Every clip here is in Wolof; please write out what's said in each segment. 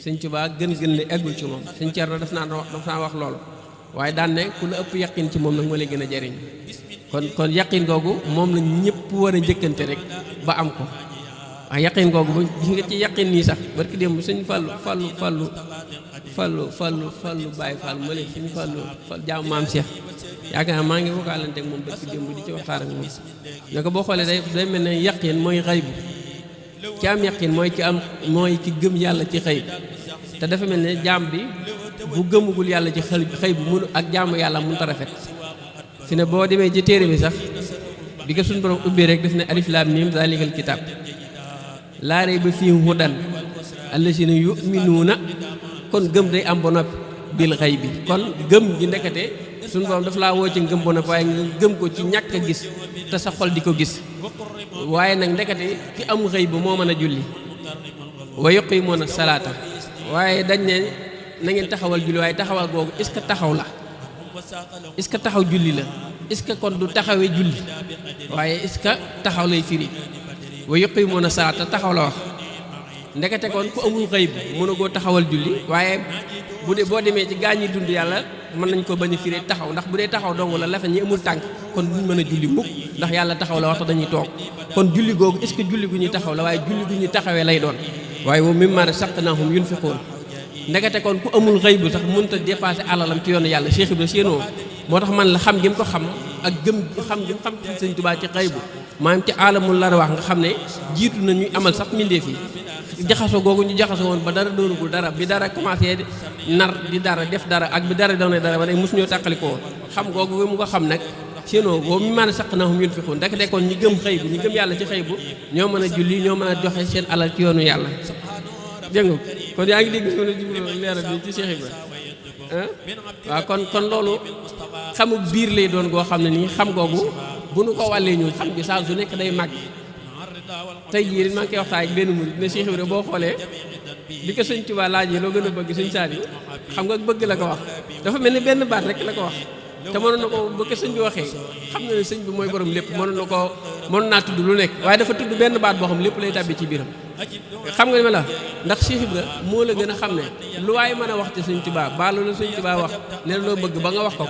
sëñ Tuubaa gën li eggul ci moom sëñ Cerno daf naa wax loolu waaye daan ne ku la ëpp yaqin ci moom nag moo lay gën a jariñ kon yaqin googu moom la ñëpp war a njëkkante rek ba am ko waaye yaqin googu ba gis nga ci yaqin nii sax barki démb sëñ fallu Baye Fall ma leen sëñ fallu jaamu maam Cheikh yaakaar naa maa ngi vocalante ak moom barki démb di ci waxtaan ak moom ne ko boo xoolee day mel ne yaqin mooy xaybu ci am yaqin mooy ki gëm yàlla ci xaybu te dafa mel ne jaam bi bu gëmugul yàlla ci xaybu mënu ak jaamu yàlla mënut a rafet fi ne boo demee ci téere bi sax bi ko suñu borom ubbee rek def ne alif laam miim zaalikal kitaab laa rayba fiihi hudan allaziina yu'minuuna kon gëm day am ba noppi bil xaybi kon gëm gi ndekete suñu borom daf laa woo ci ngëm ba noppi waaye nga gëm ko ci ñàkk a gis te sa xol di ko gis waaye nag ndekete ki am xëy ba moo mën a julli wa yuqiimuuna salaata waaye dañ ne na ngeen taxawal julli waaye taxawal googu est-ce que taxaw la est-ce que taxaw julli la est-ce que kon du taxawee julli waaye est-ce que taxaw lay firi wa yuqiimuuna salaata taxaw la wax ndekete kon ku amul xëy bi mën a goo taxawal julli waaye bu dee boo demee ci gaañ ñi dund yàlla mën nañ ko bañ a firee taxaw ndax bu dee taxaw dong la lafe ñi amul tànk kon duñ mën a julli mukk ndax yàlla taxaw la wax tax dañuy toog kon julli googu est-ce que julli gu ñuy taxaw la waaye julli gu ñuy taxawee lay doon waaye moom mimmaa razaqnaahum yunfiquun ndekete kon ku amul xëy bu sax mënut a dépassé alalam ci yoonu yàlla Cheikh Ibra séenoo moo tax man la xam gi mu ko xam ak gëm xam gi mu xam ci Sëñ Tuubaa ci xëy bu maanaam ci alamul lar wax nga xam ne jiitu na ñuy amal sax mbindeef yi jaxasoo googu ñu jaxasoo woon ba dara doonagul dara bi dara commencé nar di dara def dara ak bi dara doone dara ba day mosu ñoo tàqalikoo woon xam googu mu ko xam nag séenoo boobu mimmaa razaqnaahum yunfiquun ndekete kon ñi gëm xëy bu ñi gëm yàlla ci xëy bu ñoo mën a julli ñoo mën a joxe seen alal ci yoonu yàlla dégg nga kon yaa ngi dégg soo jublu leeral bi ci Cheikh Ibra waaw kon loolu xamu biir lay doon goo xam ne nii xam googu bu nu ko wàllee ñun xam gi saa su nekk day màgg tey jii maa ngi koy waxtaan ak benn murid ne Cheikh Ibra boo xoolee bi ko Sëñ Tuubaa laajee loo gën a bëgg Sëñ Saaliw xam nga bëgg la ko wax dafa mel ni benn baat rek la ko wax te mënoon na ko bu ko sëñ bi waxee xam na ne sëñ bi mooy borom lépp mënoon naa tudd lu nekk waaye dafa tudd benn baat boo xam lépp lay tàbbi ci biiram xam nga li ma la ndax Cheikh Ibra moo la gën a xam ne lu waay mën a wax ci Sëñ Tuubaa ba loolu Sëñ Tuubaa wax ne loo bëgg ba nga wax ko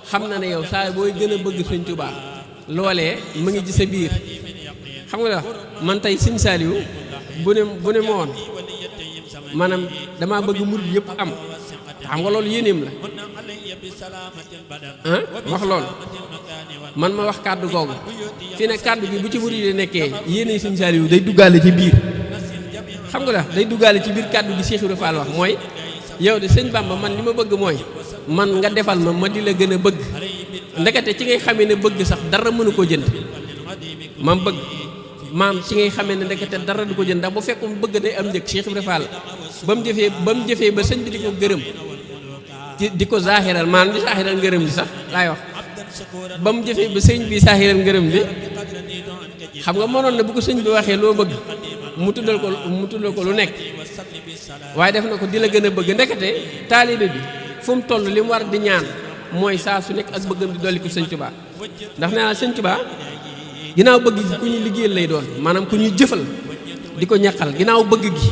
xam na ne yow saa booy gën a bëgg Sëñ Tuubaa loolee mu ngi ci sa biir xam nga la man tey Sëñ Saaliw bu ne ma woon maanaam damaa bëgg murid yëpp am xam nga loolu yéeneem la wax loolu man ma wax kàddu googu fii ne kàddu gi bu ci murid yi nekkee yéene Sëñ Saaliw day duggaale ci biir xam nga la day duggaale ci biir kàddu gi Cheikh Ibra Fall wax mooy yow de sëñ Bamba man li ma bëgg mooy man nga defal ma di la gën a bëgg ndekete ci ngay xamee ne bëgg sax dara mënu ko jënd maam bëgg maam ci ngay xamee ne ndekete dara du ko jënd ndax bu fekkoon bëgg day am njëkk Cheikh Ibra Fall ba mu jëfee ba sëñ bi di ko gërëm di ko zaahiral maanaam di zaahiral ngërëm li sax laay wax ba mu jëfee ba sëñ bi zaahiral ngërëm li xam nga mënoon na bu ko sëñ bi waxee loo bëgg mu tuddal ko lu nekk waaye def na ko di la gën a bëgg ndekete taalibe bi fu mu toll li mu war di ñaan mooy saa su nekk ak bëggam di dolli ko Sëñ Tuubaa ndax nee naa Sëñ Tuubaa ginnaaw bëgg gi ku ñuy liggéeyal lay doon maanaam ku ñuy jëfal di ko ñaqal ginnaaw bëgg gi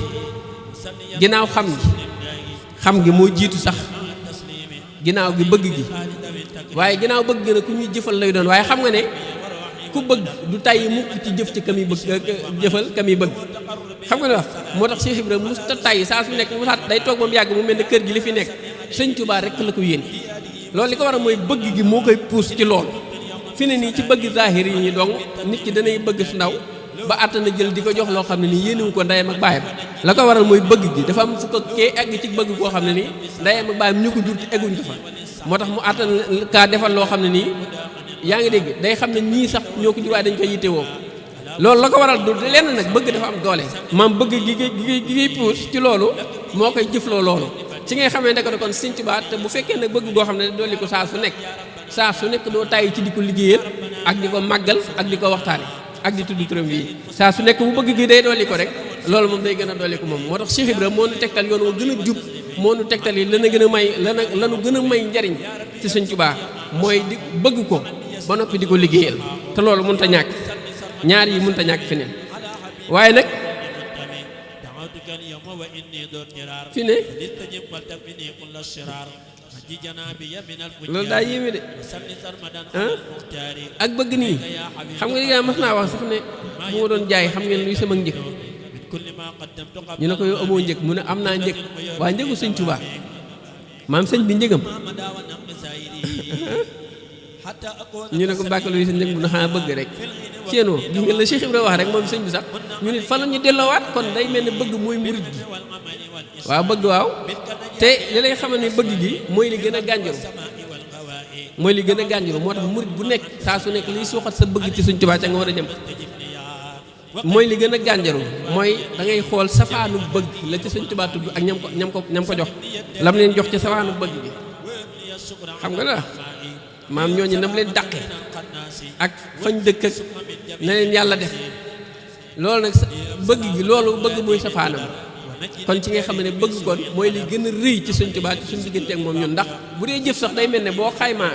ginnaaw xam gi moo jiitu sax ginnaaw gi bëgg gi waaye ginnaaw bëgg gi nag ku ñuy jëfal lay doon waaye xam nga ne ku bëgg du tàyyi mukk ci jëf ci kam yi bëgg jëfal kam yi bëgg xam nga ne wax moo tax Cheikh Ibra mus ta tàyyi saa su nekk mu saat day toog ba mu yàgg mu mel ne kër gi li fi nekk Sëñ Tuubaa rek la ko yéene loolu li ko war a mooy bëgg gi moo koy puus ci lool fi ne nii ci bëgg zahir yi ñi dong nit ki danay bëgg su ndaw ba àttana jël di ko jox loo xam ne nii yéenewu ko ndeyam ak baayam la ko waral mooy bëgg gi dafa am fu ko kee egg ci bëgg koo xam ne nii ndeyam ak baayam ñu ko jur te egguñ ko fa moo tax mu àttan kaa defal loo xam ne nii yaa ngi dégg day xam ne ñii sax ñoo ko jur waaye dañ koy yittewoo loolu la ko waral du lenn nag bëgg dafa am doole maam bëgg gi ngay puus ci loolu moo koy jëfloo loolu ci ngay xamee ndekete kon Sëñ Tuubaa te bu fekkee nag bëgg goo xam ne dolli ko saa su nekk doo tàyyi ci di ko liggéeyal ak di ko màggal ak di ko waxtaane ak di tudd turam yi saa su nekk bu bëgg gi day dolli ko rek loolu moom day gën a dolli ko moom moo tax Cheikh Ibra moo nu tegtal yoon woo gën a jub moo nu tegtal yi lana gën a may lanu gën a may njariñ ci Sëñ Tuubaa mooy di bëgg ko ba noppi di ko liggéeyal te loolu mënut a ñàkk ñaar yi mënut a ñàkk feneen waaye nag fi ne loolu daa yéeme de ak bëgg nii xam nga yaa mas naa wax sax ne bu ma doon jaay xam ngeen luy sama njëg ñu ne ko yow amoo njëg mu ne am naa njëg waaye njëgu sëñ Tuubaa maam sëñ bi njëgam ñu ne ko Mbàkke luy sa njëg mu ne xanaa bëgg rek séenoo gis nga la Cheikh Ibrahima wax rek moom sëñ bi sax ñu ne fa la ñu delloowaat kon day mel ne bëgg mooy murid gi waaw bëgg waaw te li lay xamal ne bëgg gi mooy li gën a gànjaru mooy li gën a gànjaru moo tax murid bu nekk saa su nekk liy suuxat sa bëgg ci sëñ Tuubaa ca nga war a jëm mooy li gën a gànjaru mooy da ngay xool safaanu bëgg la ci sëñ Tuubaa tudd ak ñam ko jox lam leen jox ci safaanu bëgg bi xam nga la maam ñooñu nam leen dàqe ak fañ dëkk ak na leen yàlla def loolu nag bëgg gi loolu bëgg mooy safaanam kon ci nga xam ne bëgg kon mooy li gën a rëy ci sëñ Tuubaa ci suñu diggante ak moom ñun ndax bu dee jëf sax day mel ne boo xaymaa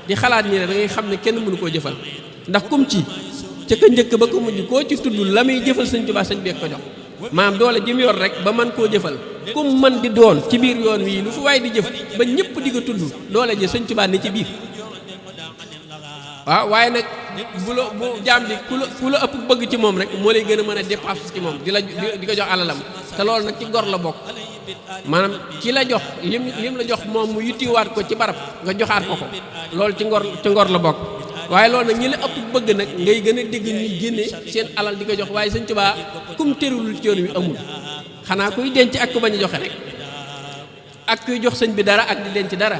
di xalaat nii ne da ngay xam ne kenn mënu koo jëfal ndax kum ci ca ka njëkk ba ko mujj koo ci tudd la muy jëfal sëñ Tuubaa sëñ beeg ko jox maam doole ji mu yor rek ba man koo jëfal kum man di doon ci biir yoon wii lu fu waay di jëf ba ñëpp di ko tudd doole ji sëñ Tuubaa ne ci biir waaw waaye nag bu jaam bi ku la ëpp bëgg ci moom rek moo lay gën a mën a dépasse ci moom di ko jox alalam te loolu nag ci ngor la bokk maanaam ki la jox lim la jox moom mu yittiwaat ko ci barab nga joxaat ko loolu ci ngor la bokk waaye loolu nag ñi la ëpp bëgg nag ngay gën a dégg ñu génne seen alal di ko jox waaye sëñ Tuubaa kum terulul ci yoon wi amul xanaa kuy denc ak ku bañ a joxe rek ak kuy jox sëñ bi dara ak di denc dara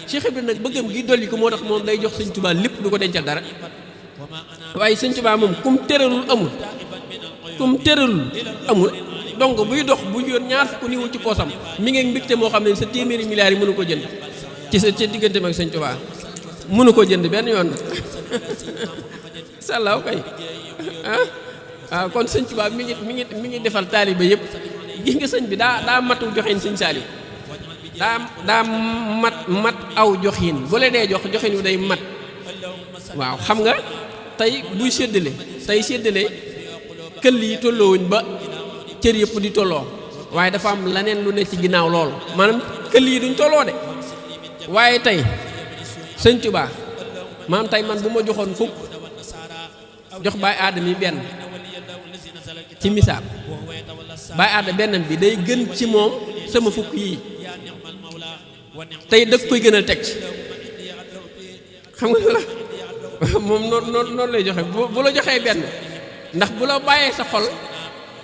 Cheikh Ibrahima nag bëggam gi dolli ko moo tax moom day jox sëñ Tuubaa lépp du ko dencal dara waaye sëñ Tuubaa moom kum teralul amul donc buy dox bu yor ñaar fukk niwul ci poosam mi ngi mbégte moo xam ne sa téeméeri milliards yi mënu ko jënd ci diggante ak sëñ Tuubaa mënu ko jënd benn yoon sàllaaw kay waaw kon sëñ Tuubaa mi ngi defal taaliba yëpp gis nga sëñ bi daa matu joxeen sëñ Saaliw daa mat aw joxin bu la dee joxin wi day mat waaw xam nga tey buy séddale këll yi tolloowuñ ba cër yëpp di tolloo waaye dafa am leneen lu ne ci ginnaaw loolu maanaam këll yi duñ tolloo de waaye tey sëñ Tuubaa maam tey man bu ma joxoon fukk jox baay aadam yi benn ci misaal baay aadam bennam bi day gën ci moom sama fukk yii tey dëkk koy gënal teg ci xam nga la moom noonu lay joxe bu la joxee benn ndax bu la bàyyee sa xol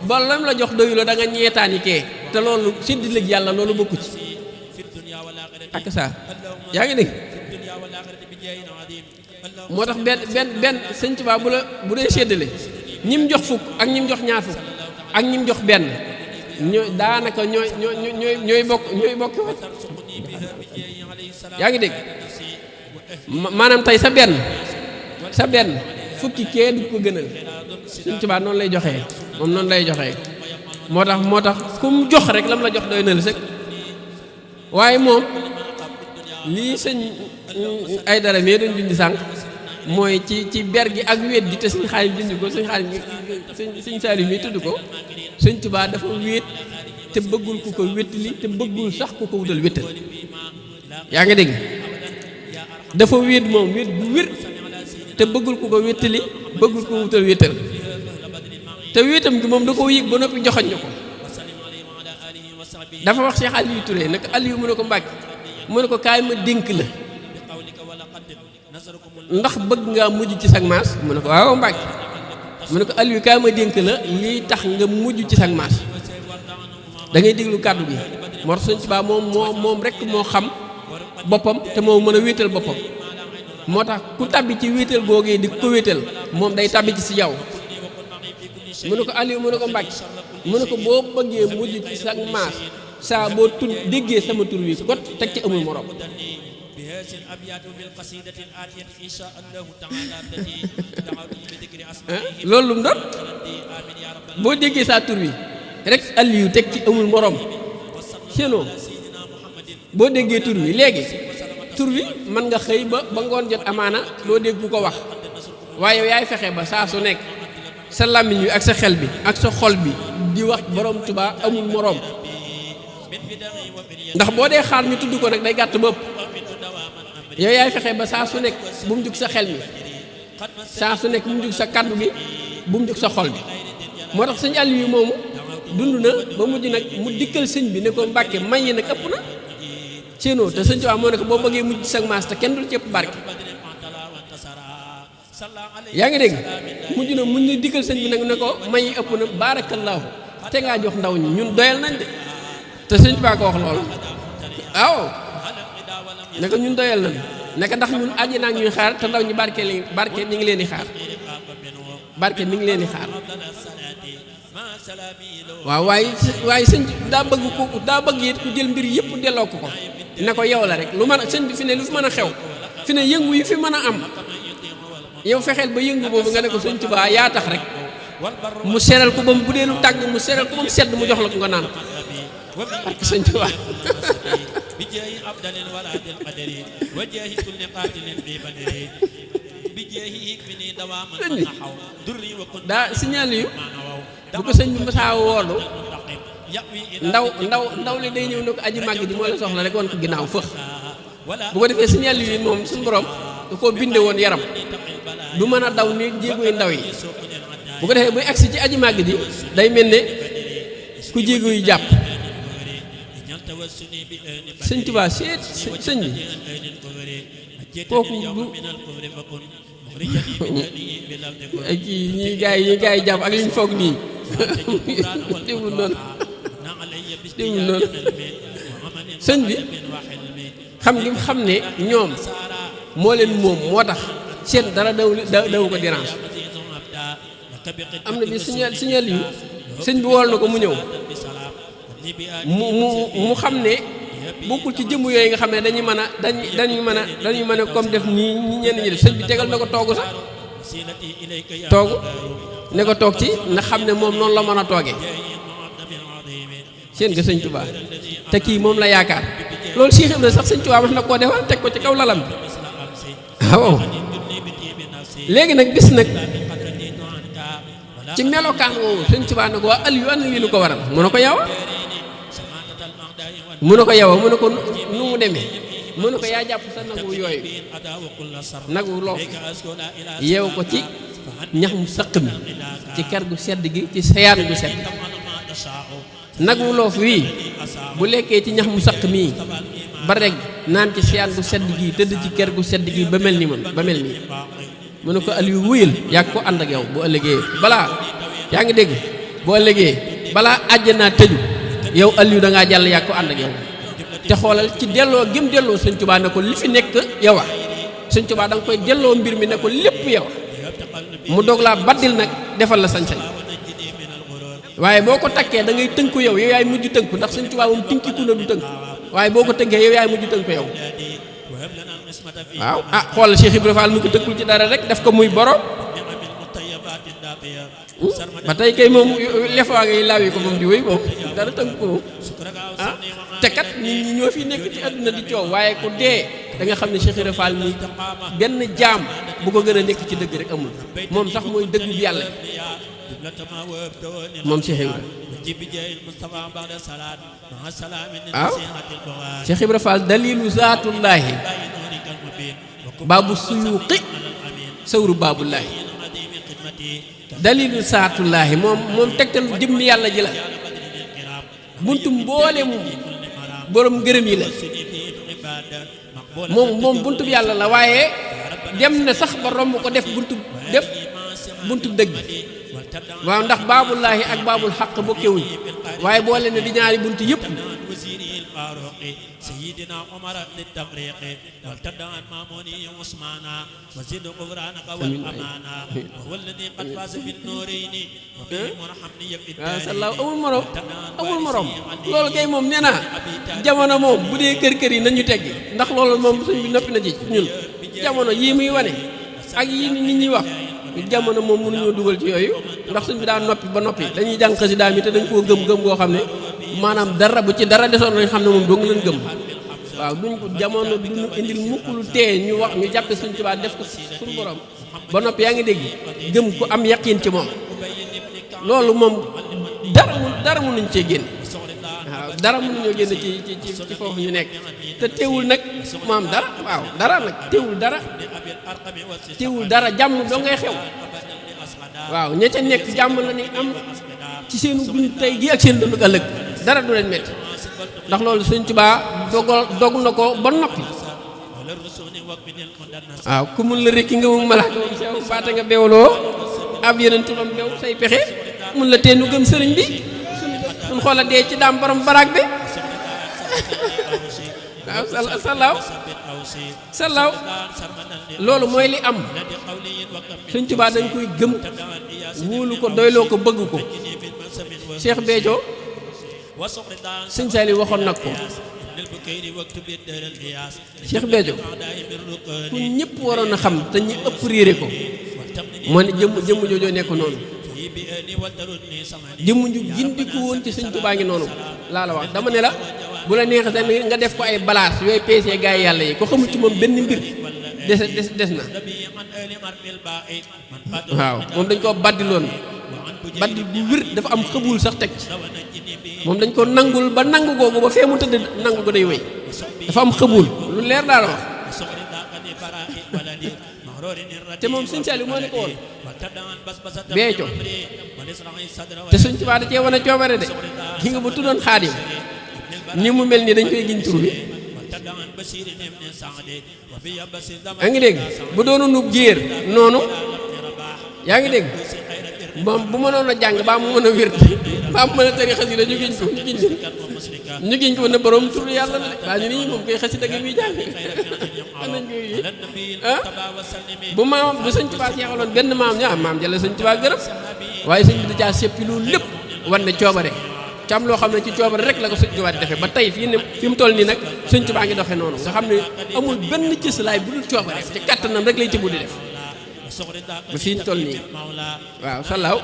ba lam la jox doyu la da nga ñeetaani kee te loolu séddaleeg yàlla loolu bokku ci ak saa yaa ngi dégg moo tax benn sëñ Tuubaa bu dee séddale ñim jox fukk ak ñim jox ñaar fukk ak ñim jox benn daanaka ñooy bokk yaa ngi dégg maanaam tey sa benn fukki kee du ko gënal sëñ Tuubaa noonu lay joxee moom noonu lay joxee moo tax ku mu jox rek lam la jox doy na la sëkk waaye moom lii sëñ ay dara mee doon dindi sànq mooy ci ber gi ak wéet gi te sëñ Xaadim dindi ko sëñ Saaliw mi tudd ko sëñ Tuubaa dafa wéet te bëggul ku ko wéttali te bëggul sax ku ko wutal wéttal yaa ngi dégg dafa wéet moom wéet bu wér te bëggul ku ko wéttali bëggul ko wutal wéttal te wéetam gi moom da ko yëg ba noppi joxoñ ñu ko dafa wax Cheikh Aliou Touré nag Aliou mu ne ko Mbàkke mu ne ko kaay ma dénk la ndax bëgg ngaa mujj ci sag maas mu ne ko waaw Mbàkke mu ne ko Aliou kaay ma dénk la lii tax nga mujj ci sag maas da ngay déglu kàddu gi moo tax sëñ Tuubaa moom rek moo xam boppam te moo mën a wéetal boppam moo tax ku tabbi ci wéetal googee di ko wéetal moom day tabbi ci si yow mu ne ko Aliou mu ne ko Mbàkke mu ne ko boo bëggee mujj ci sag maas saa boo tudd déggee sama tur wi kot teg ci amul morom loolu lu mu doon boo déggee saa tur wi rek Aliou teg ci amul morom sinon boo déggee tur wi léegi tur wi mën nga xëy ba ngoon jot amaana doo dégg ku ko wax waaye yow yaay fexe ba saa su nekk sa làmmiñ wi ak sa xel bi ak sa xol bi di wax borom Tuubaa amul moroom ndax boo dee xaar ñu tudd ko nag day gàtt bëpp yow yaay fexe ba saa su nekk bu mu jug sa xel mi saa su nekk bu mu jug sa kaddu gi bu mu jug sa xol bi moo tax sëñ Aliou moomu dund na ba mujj nag mu dikkal sëñ bi ne ko Mbàkke may yi nag ëpp na séenoo te sëñ Tuubaa moo ne ko boo bëggee mujj sag maas te kenn dul ci ëpp barke yaa ngi dégg mujj na mun na dikkal sëñ bi nag ne ko may yi ëpp na baarakallaahu te ngaa jox ndaw ñi ñun doyal nañ de te sëñ Tuubaa ko wax loolu waaw ne ko ñun doyal nañ ne ko ndax ñun àjji naa ñuy xaar te ndaw ñi barke mi ngi leen di xaar barke mi ngi leen di xaar waaw waaye sëñ daa bëgg it ku jël mbir yëpp delloo ko ne ko yow la rek lu mën a sëñ bi fi ne lu fi mën a xew fi ne yëngu yi fi mën a am yow fexeel ba yëngu boobu nga ne ko sëñ Tuubaa yaa tax rek mu seral ko ba mu bu dee lu tàng mu seral ko ba mu sedd mu jox la ko nga naan parce que sëñ Tuubaa daa signal yu bu ko sëñ bi masaa woolu ndaw li day ñëw ne ko aji màgg ji moo la soxla rek woon ko ginnaaw fëx bu ko defee signal yu moom suñu borom da koo binde woon yaram du mën a daw ni jéegoy ndaw yi bu ko defee buy agsi ci aji màgg ji day mel ne ku jéego yu jàpp sëñ Tuubaa seet sëñ bi kooku du ak ñi gaa yi jàpp ak liñ foog nii déwul noonu sëñ bi xam ngi xam ne ñoom moo leen moom moo tax seen dara daw ko dérange am na bi signal yu sëñ bi wool na ko mu ñëw mu xam ne bokkul ci jëmm yooyu nga xam ne dañuy mën a comme def nii ñenn ñi def sëñ bi tegal na ko toogu sax toogu ne ko toog ci nga xam ne moom noonu la mën a toogee seen nga sëñ Tuubaa te kii moom la yaakaar loolu Cheikh Ibrahima sax sëñ Tuubaa wax na koo defal teg ko ci kaw lalam bi waaw léegi nag bis nag ci melokaan woowu sëñ Tuubaa ne ko waa Aliou ana lii lu ko waral mu ne ko yow mu ne ko nu mu demee mu ne ko yaa jàpp sa nagu yooyu nagu loof yeew ko ci ñax mu sëq mi ci ker gu sedd gi ci sayaan gu sedd nagu loof wii bu lekkee ci ñax mu sëq mii ba rek naan ci sayaan gu sedd gi tëdd ci ker gu sedd gi ba mel ni man ba mel nii mu ne ko Aliou wuyal yaa ko ànd ak yow bu ëllëgee balaa yaa ngi dégg bu ëllëgee balaa àjjanaa tëju yow Aliou da ngaa jàll yaa ko ànd ak yow te xoolal ci delloo gëm delloo sëñ Tuubaa ne ko li fi nekk yow a sëñ Tuubaa da nga koy delloo mbir mi ne ko lépp yow mu doog laa baddil nag defal la sañ-sañ waaye boo ko takkee da ngay tënku yow yaay mujj tënku ndax sëñ Tuubaa moom tinkiku na du tënku waaye boo ko tënkee yow yaay mujj tënku yow waaw ah xoolal Cheikh Ibrahima Fall mu ko tëkkul ci dara rek def ko muy borom ba tey kay moom lefaa ngay laawi ko moom di wéy moom dara tënk ko moom ah te kat nit ñi ñoo fi nekk ci àdduna di coow waaye ku dee da nga xam ne Cheikh Ibra Fall mi benn jaam bu ko gën a nekk ci dëgg rek amul moom sax mooy dëgg bi yàlla moom Cheikh Ibra waaw Cheikh Ibra Fall dalilu zaatullaahi baabu suyuuqi sawru baabullaahi dalilu zaatullaahi moom tegtal jëmmi yàlla ji la buntu mboolem borom ngërëm yi la moom buntu yàlla la waaye dem na sax ba romb ko def buntu dëgg waaw ndax baabullaahi ak baabul xaq bokkewuñ waaye boole ne di ñaari buntu yëpp sallaaw amul morom loolu kay moom nee naa jamono moom bu dee kër yi nañu teggi ndax loolu moom suñ bi noppi na ci ñun jamono yii muy wane ak yii nit ñi wax jamono moom mënuñoo dugal ci yooyu ndax suñ bi daan noppi ba noppi dañuy jàng xasida mi te dañ koo gëm goo xam ne maanaam dara bu ci dara desoon nañ xam ne moom doo nga leen gëm waaw duñ ko jamono duñu indil mukk lu tee ñu wax ñu jàppe suñ Tuubaa def ko suñu borom ba noppi yaa ngi dégg gëm ku am yaqiin ci moom loolu moom dara mënuñ cee génn waaw dara mënuñoo génn ci foofu ñu nekk te teewul nag mu am dara waaw dara nag teewul dara jàmm doo ngay xew waaw ña ca nekk jàmm la ni am ci seenu dund tey gi ak seen dund ëllëg dara du leen metti ndax loolu Sëñ Tuubaa dog na ko ba noppi waaw ku mun la rekki nga mu malaaka moom sew baata nga bewloo ab yeneen tubam bew say pexe mun la teenu gëm sëriñ bi suñ xoola dee ci daam borom baraag bi waaw sallaaw loolu mooy li am Sëñ Tuubaa dañ koy gëm wóolu ko doyloo ko bëgg ko Cheikh Béthio Sëñ Saliou waxoon nag ko Cheikh Béthio ku ñëpp waroon a xam te ñi ëpp réere ko moo ne jëmm joojoo nekk noonu jëmm ju gindiku woon ci Sëñ Tuubaa ngi noonu laa la wax dama ne la bu la neexee tamit nga def ko ay balaas yooyu peesee gaa yi yàlla yi ko xamul ci moom benn mbir des na waaw moom dañ koo baddiloon baddi bu wér dafa am xëbul sax teg ci moom dañ ko nangul ba nangu googu ba fee mu tëdd nangu ko day wéy dafa am xëbul lu leer daal wax te moom Sëñ Saliou moo ne ko woon Béthio te Sëñ Tuubaa da cee wane coobare de ki nga bu tuddoon Xaadim ni mu mel nii dañ koy giñ tur bi yaa ngi dégg bu doonu nub jéer noonu yaa ngi dégg moom bu mënoon a jàng baa mu mën a wér baa mu mën a tari xasida ñu giñ ko ne borom tur yàlla la de waa ñu nii moom koy xasida gi muy jàng anañ ko yi bu maam bu Sëñ Tuubaa jeexaloon benn maam ñaa maam jële Sëñ Tuubaa gërëm waaye sëñ bi da caa seppi loolu lépp war ne coobare ci am loo xam ne ci coobare rek la ko Sëñ Tuubaa di defee ba tey fi mu toll nii nag Sëñ Tuubaa ngi doxee noonu nga xam ne amul benn cëslaay bu dul coobare ci kàttanam rek lay tëbu di def ba fii ñu toll nii waaw sallaaw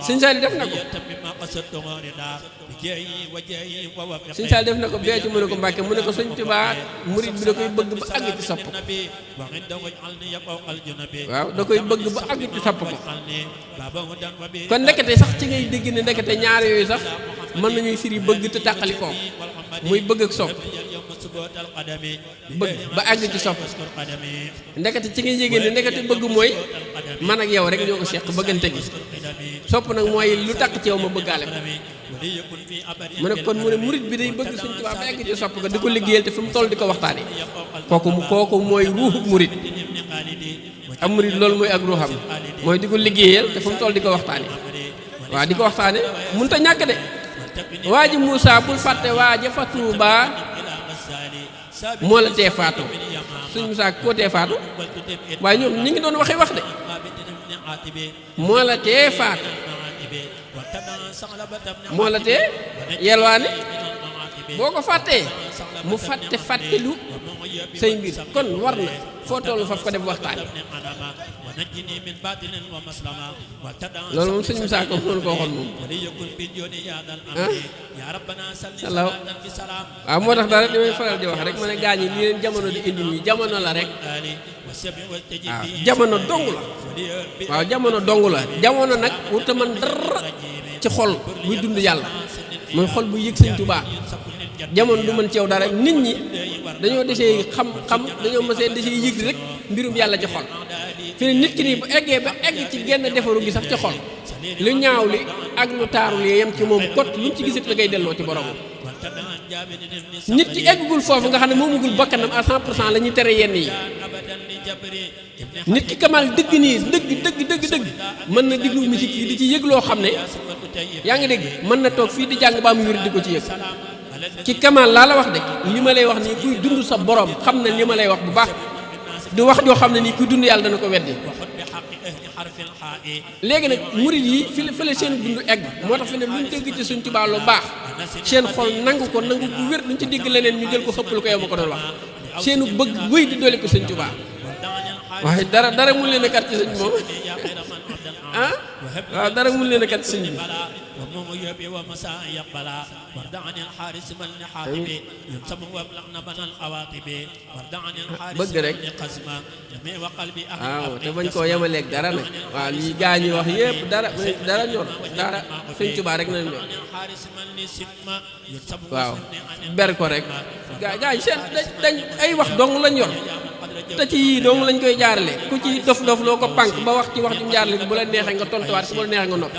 Sëñ Saliou def na ko Sëñ Saliou def na ko Béthio mu ne ko Mbàkke mu ne ko Sëñ Tuubaa murid bi da koy bëgg ba àgg ci sopp ko waaw da koy bëgg ba àgg ci sopp ko kon ndekete sax ci ngay dégg ne ndekete ñaar yooyu sax mën nañuy firi bëgg te tàqali koo muy bëgg ak sopp bëgg ba àgg ci sopp ndekete ci ngay yégée ne ndekete bëgg mooy man ak yow rek ñoo ko seq bëggante gi sopp nag mooy lu tàq ci yow ma bëggaale ko mu ne kon mu ne murit bi day bëgg Sëñ Tuubaa ba àgg ci sopp ko di ko liggéeyal te fi mu toll di ko waxtaane kooku mooy ruuxu murit am murit loolu mooy ak ruuxam mooy di ko liggéeyal te fu mu toll di ko waxtaane waaw di ko waxtaane mënut a ñàkk de waa ji Moussa bul fàtte waa ja fa Tuubaa moo la tee faatu Sëñ Moussa koo tee faatu waaye ñoom ñi ngi doon wax de moo la tee faatu moo la tee yelwaane boo ko fàttee mu fàttelu say mbir kon war na foo tollu faf ko def waxtaan loolu moom Sëñ Moussa ko noonu ko waxoon moom salaaw waaw moo tax dara damay faral di wax rek ma ne gaañ yi li leen jamono di indi nii jamono la rek waaw jamono dong la waaw jamono dong la jamono nag wurta man dara ci xol buy dund yàlla mooy xol bu yëg Sëñ Tuubaa jamono du mën ci yow dara nit ñi dañoo desee xam dañoo mësee desee yëg rek mbirum yàlla ci xol fi ne nit ki nii bu eggee ba egg ci genn defaru gi sax ci xol lu ñaaw li ak lu taaru li yem ci moom kot lu mu ci gisit la ngay delloo ci boromam nit ki eggul foofu nga xam ne moomugul bakkanam à 100% la ñuy tere yenn yi nit ki kamal dëgg nii dëgg mën na diglu musique fii di ci yëg loo xam ne yaa ngi dégg mën na toog fii di jàng ba mu wér di ko ci yëg ci kamal laa la wax de li ma lay wax nii kuy dund sa borom xam na li ma lay wax bu baax du wax joo xam ne nii kuy dund yàlla dana ko weddi léegi nag murid yi fi la seen dund egg moo tax fi ne luñ dégg ci Sëñ Tuubaa lu baax seen xol nangu ko nangu bu wér luñ ci dégg leneen ñu jël ko xëppal ko yow ma ko doon wax seenu bëgg wéy di doole ko Sëñ Tuubaa waaye dara mu leen a kar ci sëñ moom ah waaw dara mun leen a kat sëñ bi bëgg rek waaw te bañ koo yemaleeg dara nag waaw lii gaa ñi wax yëpp dara ñor dara sëñ Tuubaa rek na ñor waaw ber ko rek gaa yi seen dañ ay wax dong lañ yor te ci yii dong lañ koy jaarale ku ci dof loo ko pànk ba wax ci wax ju jaarale bu la neexee nga tontuwaat bu la neexee nga nopp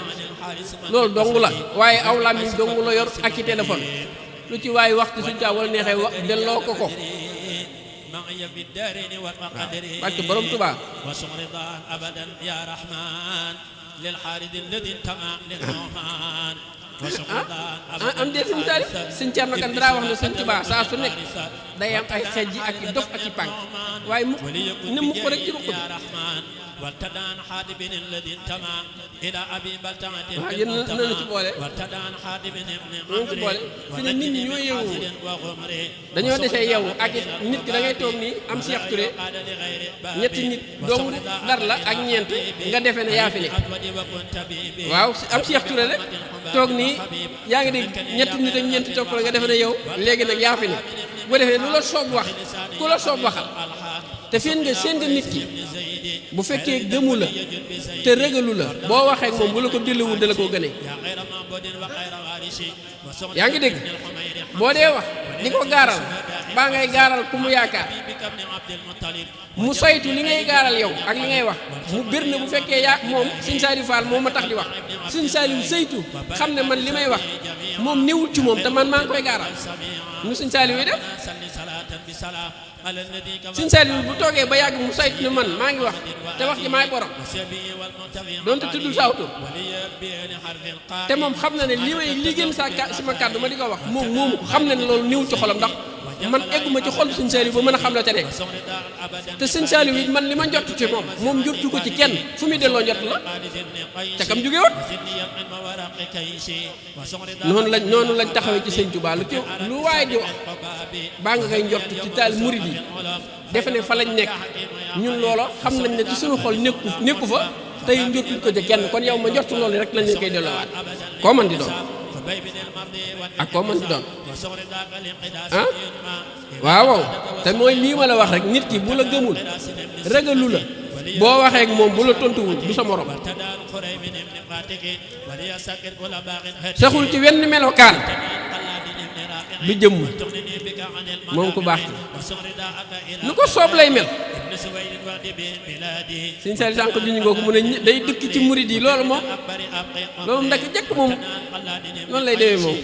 loolu dong la waaye aw làmmiñ dong la yor ak i téléphone lu ci waaye wax ci suñ taa wala neexee wax delloo ko waaw barke borom Tuubaa am dee suñ taali suñ Cerno Kan dara wax ne suñ Tuubaa saa su nekk day am ay xeej yi ak i dof ak i pànk waaye mu ne mu ko rek ci ruq bi والتدان حادب الذي انتمى الى ابي بلتعه والتدان حادب ابن عمرو في nit ñi ñoo yeewu dañoo desee yeewu ak nit ki da ngay toog nii am Cheikh Touré ñetti nit doomu dar la ak ñeent nga defee ne yaa fi ne waaw am Cheikh Touré rek toog nii yaa ngi dégg ñetti nit ak ñeent topp la nga defee ne yow léegi nag yaa fi ne bu defee lu la soob wax ku la soob waxal te seen nga nit ki bu fekkee gëmu la te rëgalu la boo waxee ak moom bu la ko dilliwul da la koo gënee yaa ngi dégg boo dee wax di ko gaaral baa ngay gaaral ku mu yaakaar mu saytu li ngay gaaral yow ak li ngay wax mu bir na bu fekkee yaa moom Sëñ Saliou Fall moom ma tax di wax Sëñ Saliou saytu xam ne man li may wax moom néewul ci moom te man maa ngi koy gaaral nu Sëñ Saliou yi def Sëñ Saliou bu toogee ba yàgg mu saytu ne man maa ngi wax te wax ji maay borom doonte tuddul sawtu te moom xam na ne li may li gën sama kàddu ma di ko wax moom moomu xam na ne loolu néewul ci xolam ndax man egguma ci xol Sëñ Saliou ba mën a xam la ca nekk te Sëñ Saliou it man li ma njott ci moom njottu ko ci kenn fu muy delloo njott la ca kam jóge woon noonu lañ taxawee ci Sëñ Tuubaa lu waaye di wax baa nga koy njott ci taal murid yi defe ne fa lañ nekk ñun loola xam nañ ne ci suñu xol nekku fa tey njottuñ ko ci kenn kon yow ma njott loolu rek lañ leen koy delloowaat koo man di doon ak koo mën di doon ah waaw te mooy lii ma la wax rek nit ki bu la gëmul ragalu la boo waxee ak moom bu la tontuwul du sa morom saxul ci wenn melokaan du jëmm moom ku baax ci lu ko soob lay mel Sëñ Saliou sànq juñu ngoo ko mu ne day dëkk ci murid yi loolu moom ndaka jëkk moom noonu lay demee moom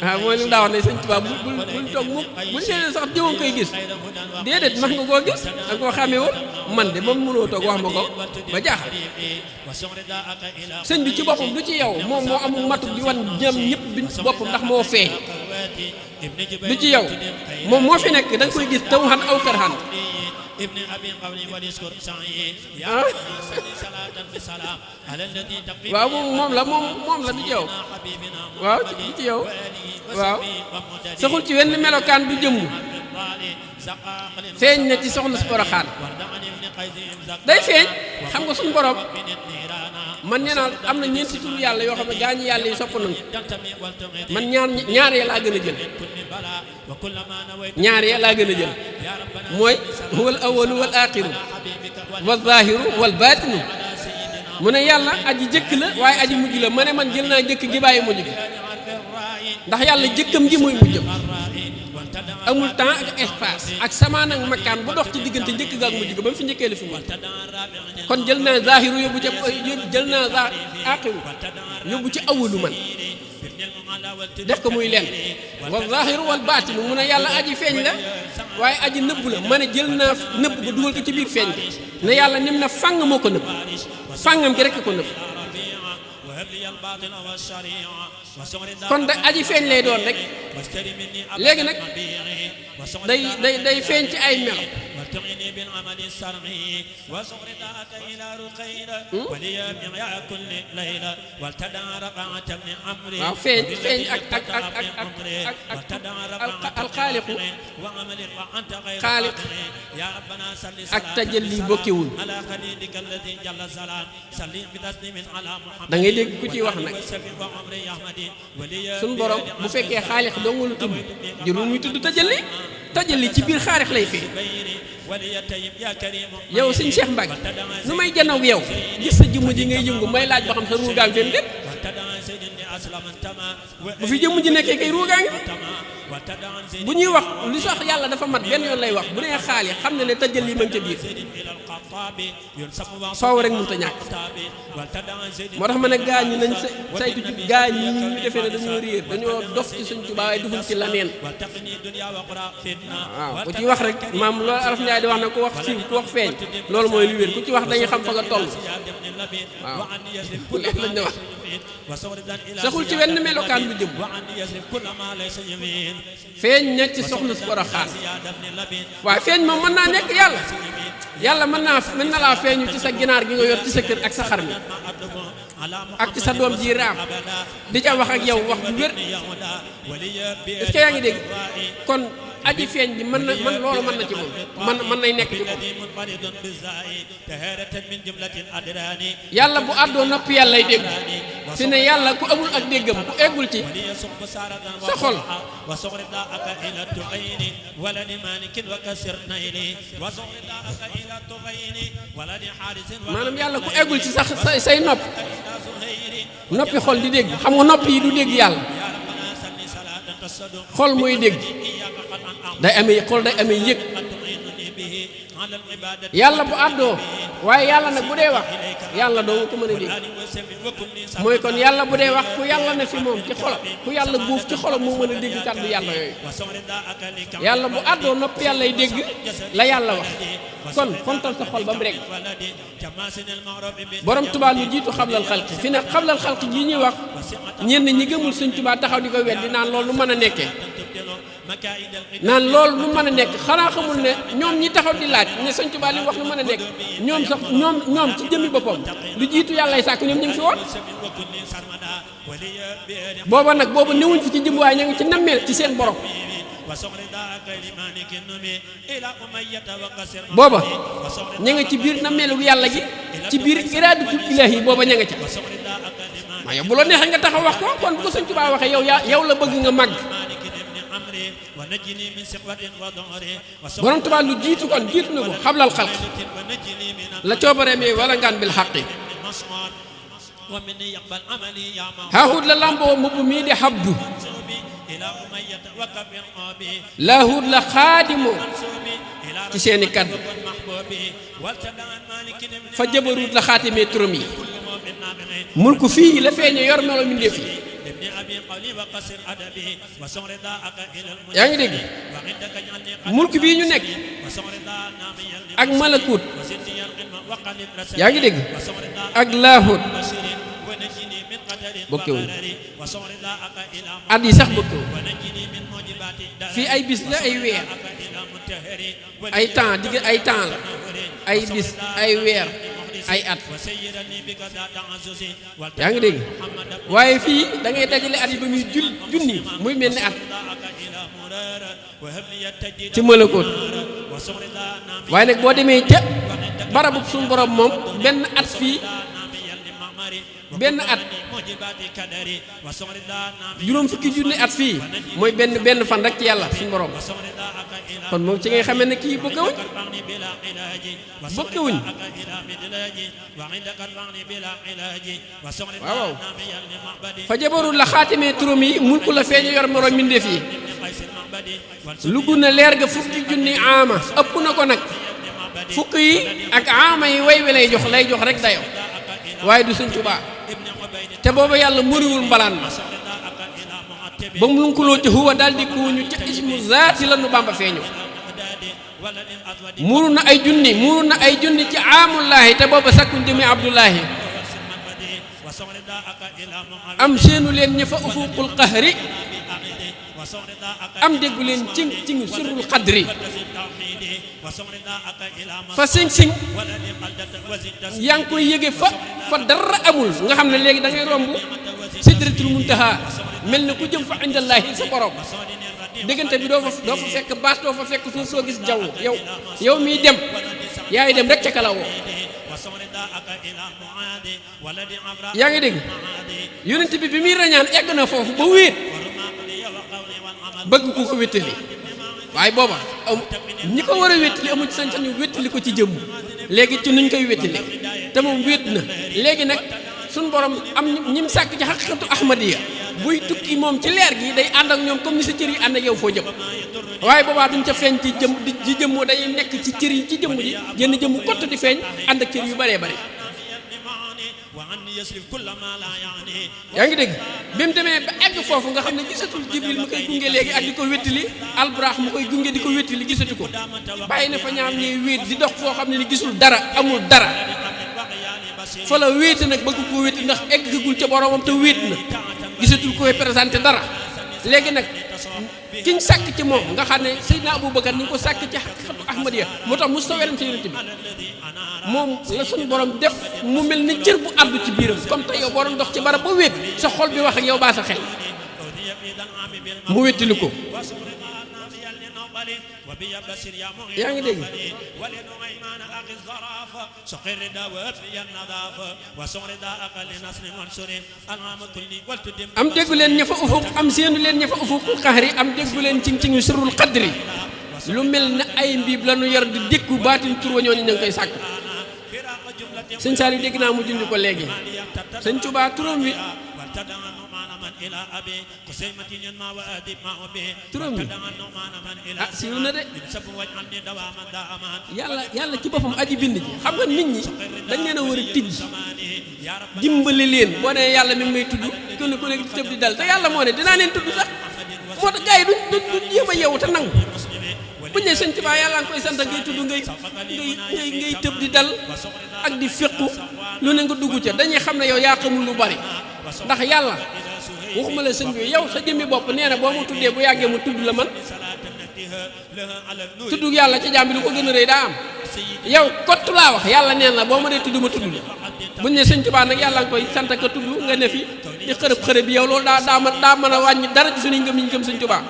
waaw mooy li mu daa wax ne Sëñ Tuubaa buñ toog mukk buñ nee sax jëwoon koy gis déedéet max nga koo gis da koo xamee woon man de moom mënoo toog wax ma ko ba jaaxal sëñ bi ci boppam du ci yow moom moo amul matu di wan ñam ñëpp bi boppam ndax moo feeñ du ci yow moom moo fi nekk da nga koy gis taw xan aw kër xan waaw moom la du ci yow waaw du ci yow waaw saxul ci wenn melokaan du jëmm feeñ na ci soxna si Poroxaan day feeñ xam nga suñu borom man nee naa am na ñeenti turu yàlla yoo xam ne gaa ñi yàlla yi sopp nañu man ñaar ya laa gën a jël ñaar ya laa gën a jël mooy wal awalu wal axiru wal zaahiru wal baatinu mu ne yàlla aji jëkk la waaye aji mujj la ma ne man jël naa jëkk gi bàyyi mujj gi ndax yàlla jëkkam ji mooy mujjam amul temps ak espace ak samaan ak makkaan bu dox ci diggante njëkk ga ak mujj ga ba mu fi njëkkee la fi mujj kon jël naa zaahiru yóbbu ca jël naa axiru yóbbu ci awalu man def ko muy lenn wal zaahiru wal baatinu mu ne yàlla aji feeñ la waaye aji nëbb la ma ne jël naa nëbb ba dugal ko ci biir feeñ bi ne yàlla nim na fàng moo ko nëbb fàngam gi rekk ko nëbb kon da aji feeñ lay doon rek léegi nag day feeñ ci ay melo waaw feeñ ak alxaaliqu xaaliq ak tajalli bokkewul. da ngay dégg ku ciy wax nag suñ borom bu fekkee xaaliq dong lu tudd jërul muy tudd tajalli ci biir xaaliq lay feeñ. yow sëñ Cheikh Mbacke nu may janaw yow gis sa jëmm ji ngay yëngu may laaj ba xam sa ruugaam fenn déet bu fi jëmm ji nekkee kay ruugaa ngi bu ñuy wax li sax yàlla dafa mat benn yoon lay wax bu nee xaal yi xam ne ne tëjal li ma ngi ca biir soow rek mënut a ñàkk moo tax ma ne gaañ ñi nañ saytu ci gaañ ñi ñu defee ne dañoo réer dañoo dof ci Sëñ Tuubaa waaye duful ci laneen waaw ku ci wax rek maam loolu Araf Njaay di wax ne ku wax siiw ku wax feeñ loolu mooy lu wér ku ci wax dañuy xam fa nga toll waaw lépp lañ ne wax saxul ci wenn melokaan bu jëm feeñ na ci soxna su Poroxaan waaye feeñ moom mën naa nekk yàlla mën na laa feeñu ci sa ginaar gi nga yor ci sa kër ak sa xar mi ak ci sa doom ji raam di ca wax ak yow wax bu wér est-ce que yaa ngi dégg kon aji feeñ bi mën loolu mën na ci moom mën nay nekk ci moom yàlla bu àddoo noppi yàlla lay dégg si ne yàlla ku amul ak déggam ku eggul ci sa xol maanaam yàlla ku eggul ci sax say noppi xol di dégg xam nga noppi yi du dégg yàlla xol mooy dégg day amee yëg yàlla bu àddoo waaye yàlla nag bu dee wax yàlla doo ko mën a dégg mooy kon yàlla bu dee wax ku yàlla ne fi moom ci xolam ku yàlla buuf ci xolam moo mën a dégg kàddu yàlla yooyu yàlla bu àddoo nopp yàlla y dégg la yàlla wax kon fontal sa xol ba mu rek borom Tuubaa lu jiitu xablal xalqi fi ne xablal xalqi ji ñuy wax ñenn ñi gëmul Sëñ Tuubaa taxaw di ko weddi naan loolu lu mën a nekkee naan loolu lu mën a nekk xanaa xamul ne ñoom ñi taxaw di laaj ne Sëñ Tuubaa li wax lu mën a nekk ñoom sax ñoom ci jëmmi boppam lu jiitu yàllay sàkk ñoom ñu ngi fi woon booba newuñ fi ci jëm waaye ñu ngi ci nammeel ci seen borom booba ña nga ci biir nammeelu yàlla gi ci biir iraadatul ilaahi booba ña nga ca maa yow bu la neexee nga taxaw wax ko kon bu ko Sëñ Tuubaa waxee yow la bëgg nga màgg borom Tuubaa lu jiitu kon jiitu na ko xablal xalq la coobaree mi wala ngaan bil xaqi haahut la lamboo mbubb mii di habdu laahut la xaadimoo ci seeni kaddu fa jabarut la xaatimee turam yi mulku fii la feeñe yor melo mbindéef yi yaa ngi dégg mulk bii ñu nekk ak malakut yaa ngi dégg ak laahut bokkewuñ at yi sax bokkewuñ fii ay bis la ay weer ay temps la ay bis ay weer ay at yaa ngi dégg waaye fii da ngay dajale at yi ba muy junni muy mel ni at ci malakoot waaye nag boo demee ca barabub suñu borom moom benn at fii benn at juróom fukki junni at fii mooy benn fan rek ci yàlla suñu borom kon moom ci ngay xamee ne kii bokkewuñ waaw fa jabarul la xaatimee turam yi mulku la feeñu yor moroom mbindéef yi lu gën a leer ga fukki junni aama ëpp na ko nag fukk yi ak aama yi way wi lay jox rek dayo waaye du Sëñ Tuubaa te booba yàlla muriwul mbalaan ma ba mu lunkuloo ci huwa daal di kuuñu ca ismu zaati la nu Bàmba feeñu muru na ay junni ci aamullaahi te booba sakkuñ jëmi abdullaahi am seenu leen ña fa ufuqul qahri am déggu leen cing cingu sirrul xadri fa sing yaa ngi koy yëge fa dara amul nga xam ne léegi da ngay romb sidratul muntaha mel na ku jëm fa indallaahi sa borom diggante bi doo fa fekk baas doo fa fekk suuf soo gis jaww yow miy dem yaay dem rek ca kalawoo yaa ngi dégg yonent bi muy rañaan egg na foofu ba wéet bëgg ku ko wéttali waaye booba ñi ko war a wéttali amu ci sañ-sañu wéttali ko ci jëmm léegi ci nuñ koy wéttali te moom wéet na léegi nag suñ borom am ñim sàkk ci xaqiqatu ahmadiya buy tukki moom ci leer gi day ànd ak ñoom comme ni sa cër yi ànd ak yow foo jëm waaye boobaa duñ ca feeñ ci jëmm day nekk ci cër yi ci jëmm ji génn jëmm kott di feeñ ànd ak cër yu bëree bëri yaa ngi dégg bi mu demee ba egg foofu nga xam ne gisatul jibril mu koy gunge léegi ak di ko wéttali alburaax mu koy gunge di ko wéttali gisatu ko bàyyi na fa ñaam ñuy wéet di dox foo xam ne ni gisul dara amul dara fa la wéete nag bëgg ko wéeti ndax eggagul ca boromam te wéet na gisatul koy présenté dara léegi nag kiñ sàkk ci moom nga xam ne Seydina Aboubacar ni nga ko sàkk ci xaqiqatu ahmadiya moo tax mos ta werante yonent bi moom la suñu borom def mu mel ni cër bu àddu ci biiram comme te yow boo doon dox ci barab ba wéet sa xol bi wax ak yow baa sa xel mu wéttali ko yaa ngi dégg am déggu leen ña fa ufuq am seenu leen ña fa ufuqul xaxri am déggu leen ci ngi surul xadri lu mel ne ay mbiib la nu yor di dékku baatin tur wa ñooñu ña ngi koy sàkk sëñ Saliou dégg naa mu junj ko léegi sëñ Tuubaa turam wi turam wi siiw na de yàlla ci boppam aji bind ji xam nga nit ñi dañ leen a war a tijj dimbali leen boo nee yàlla mi ngi may tudd ku ne di tëb di dal te yàlla moo ne dinaa leen tudd sax moo tax gars yi duñ jéem a yeewu te nangu buñ ne sëñ Tuubaa yàlla nga koy sant ngay tudd ngay tëb di dal ak di féqu lu ne nga dugg ca dañuy xam ne yow yaa xamul lu bari ndax yàlla waxuma la sëñ bi yow sa jëmmi bopp nee na boo mu tuddee bu yàggee mu tudd la man tudd yàlla ci jaam bi lu ko gën a rëy daa am yow kott laa wax yàlla neen la boo ma dee tudd ma tudd la buñ ne sëñ Tuubaa nag yàlla nga koy sant ka tudd nga ne fi di xërëb bi yow loolu daa mën a wàññi dara ci suñu ngëm yi ñu gëm sëñ Tuubaa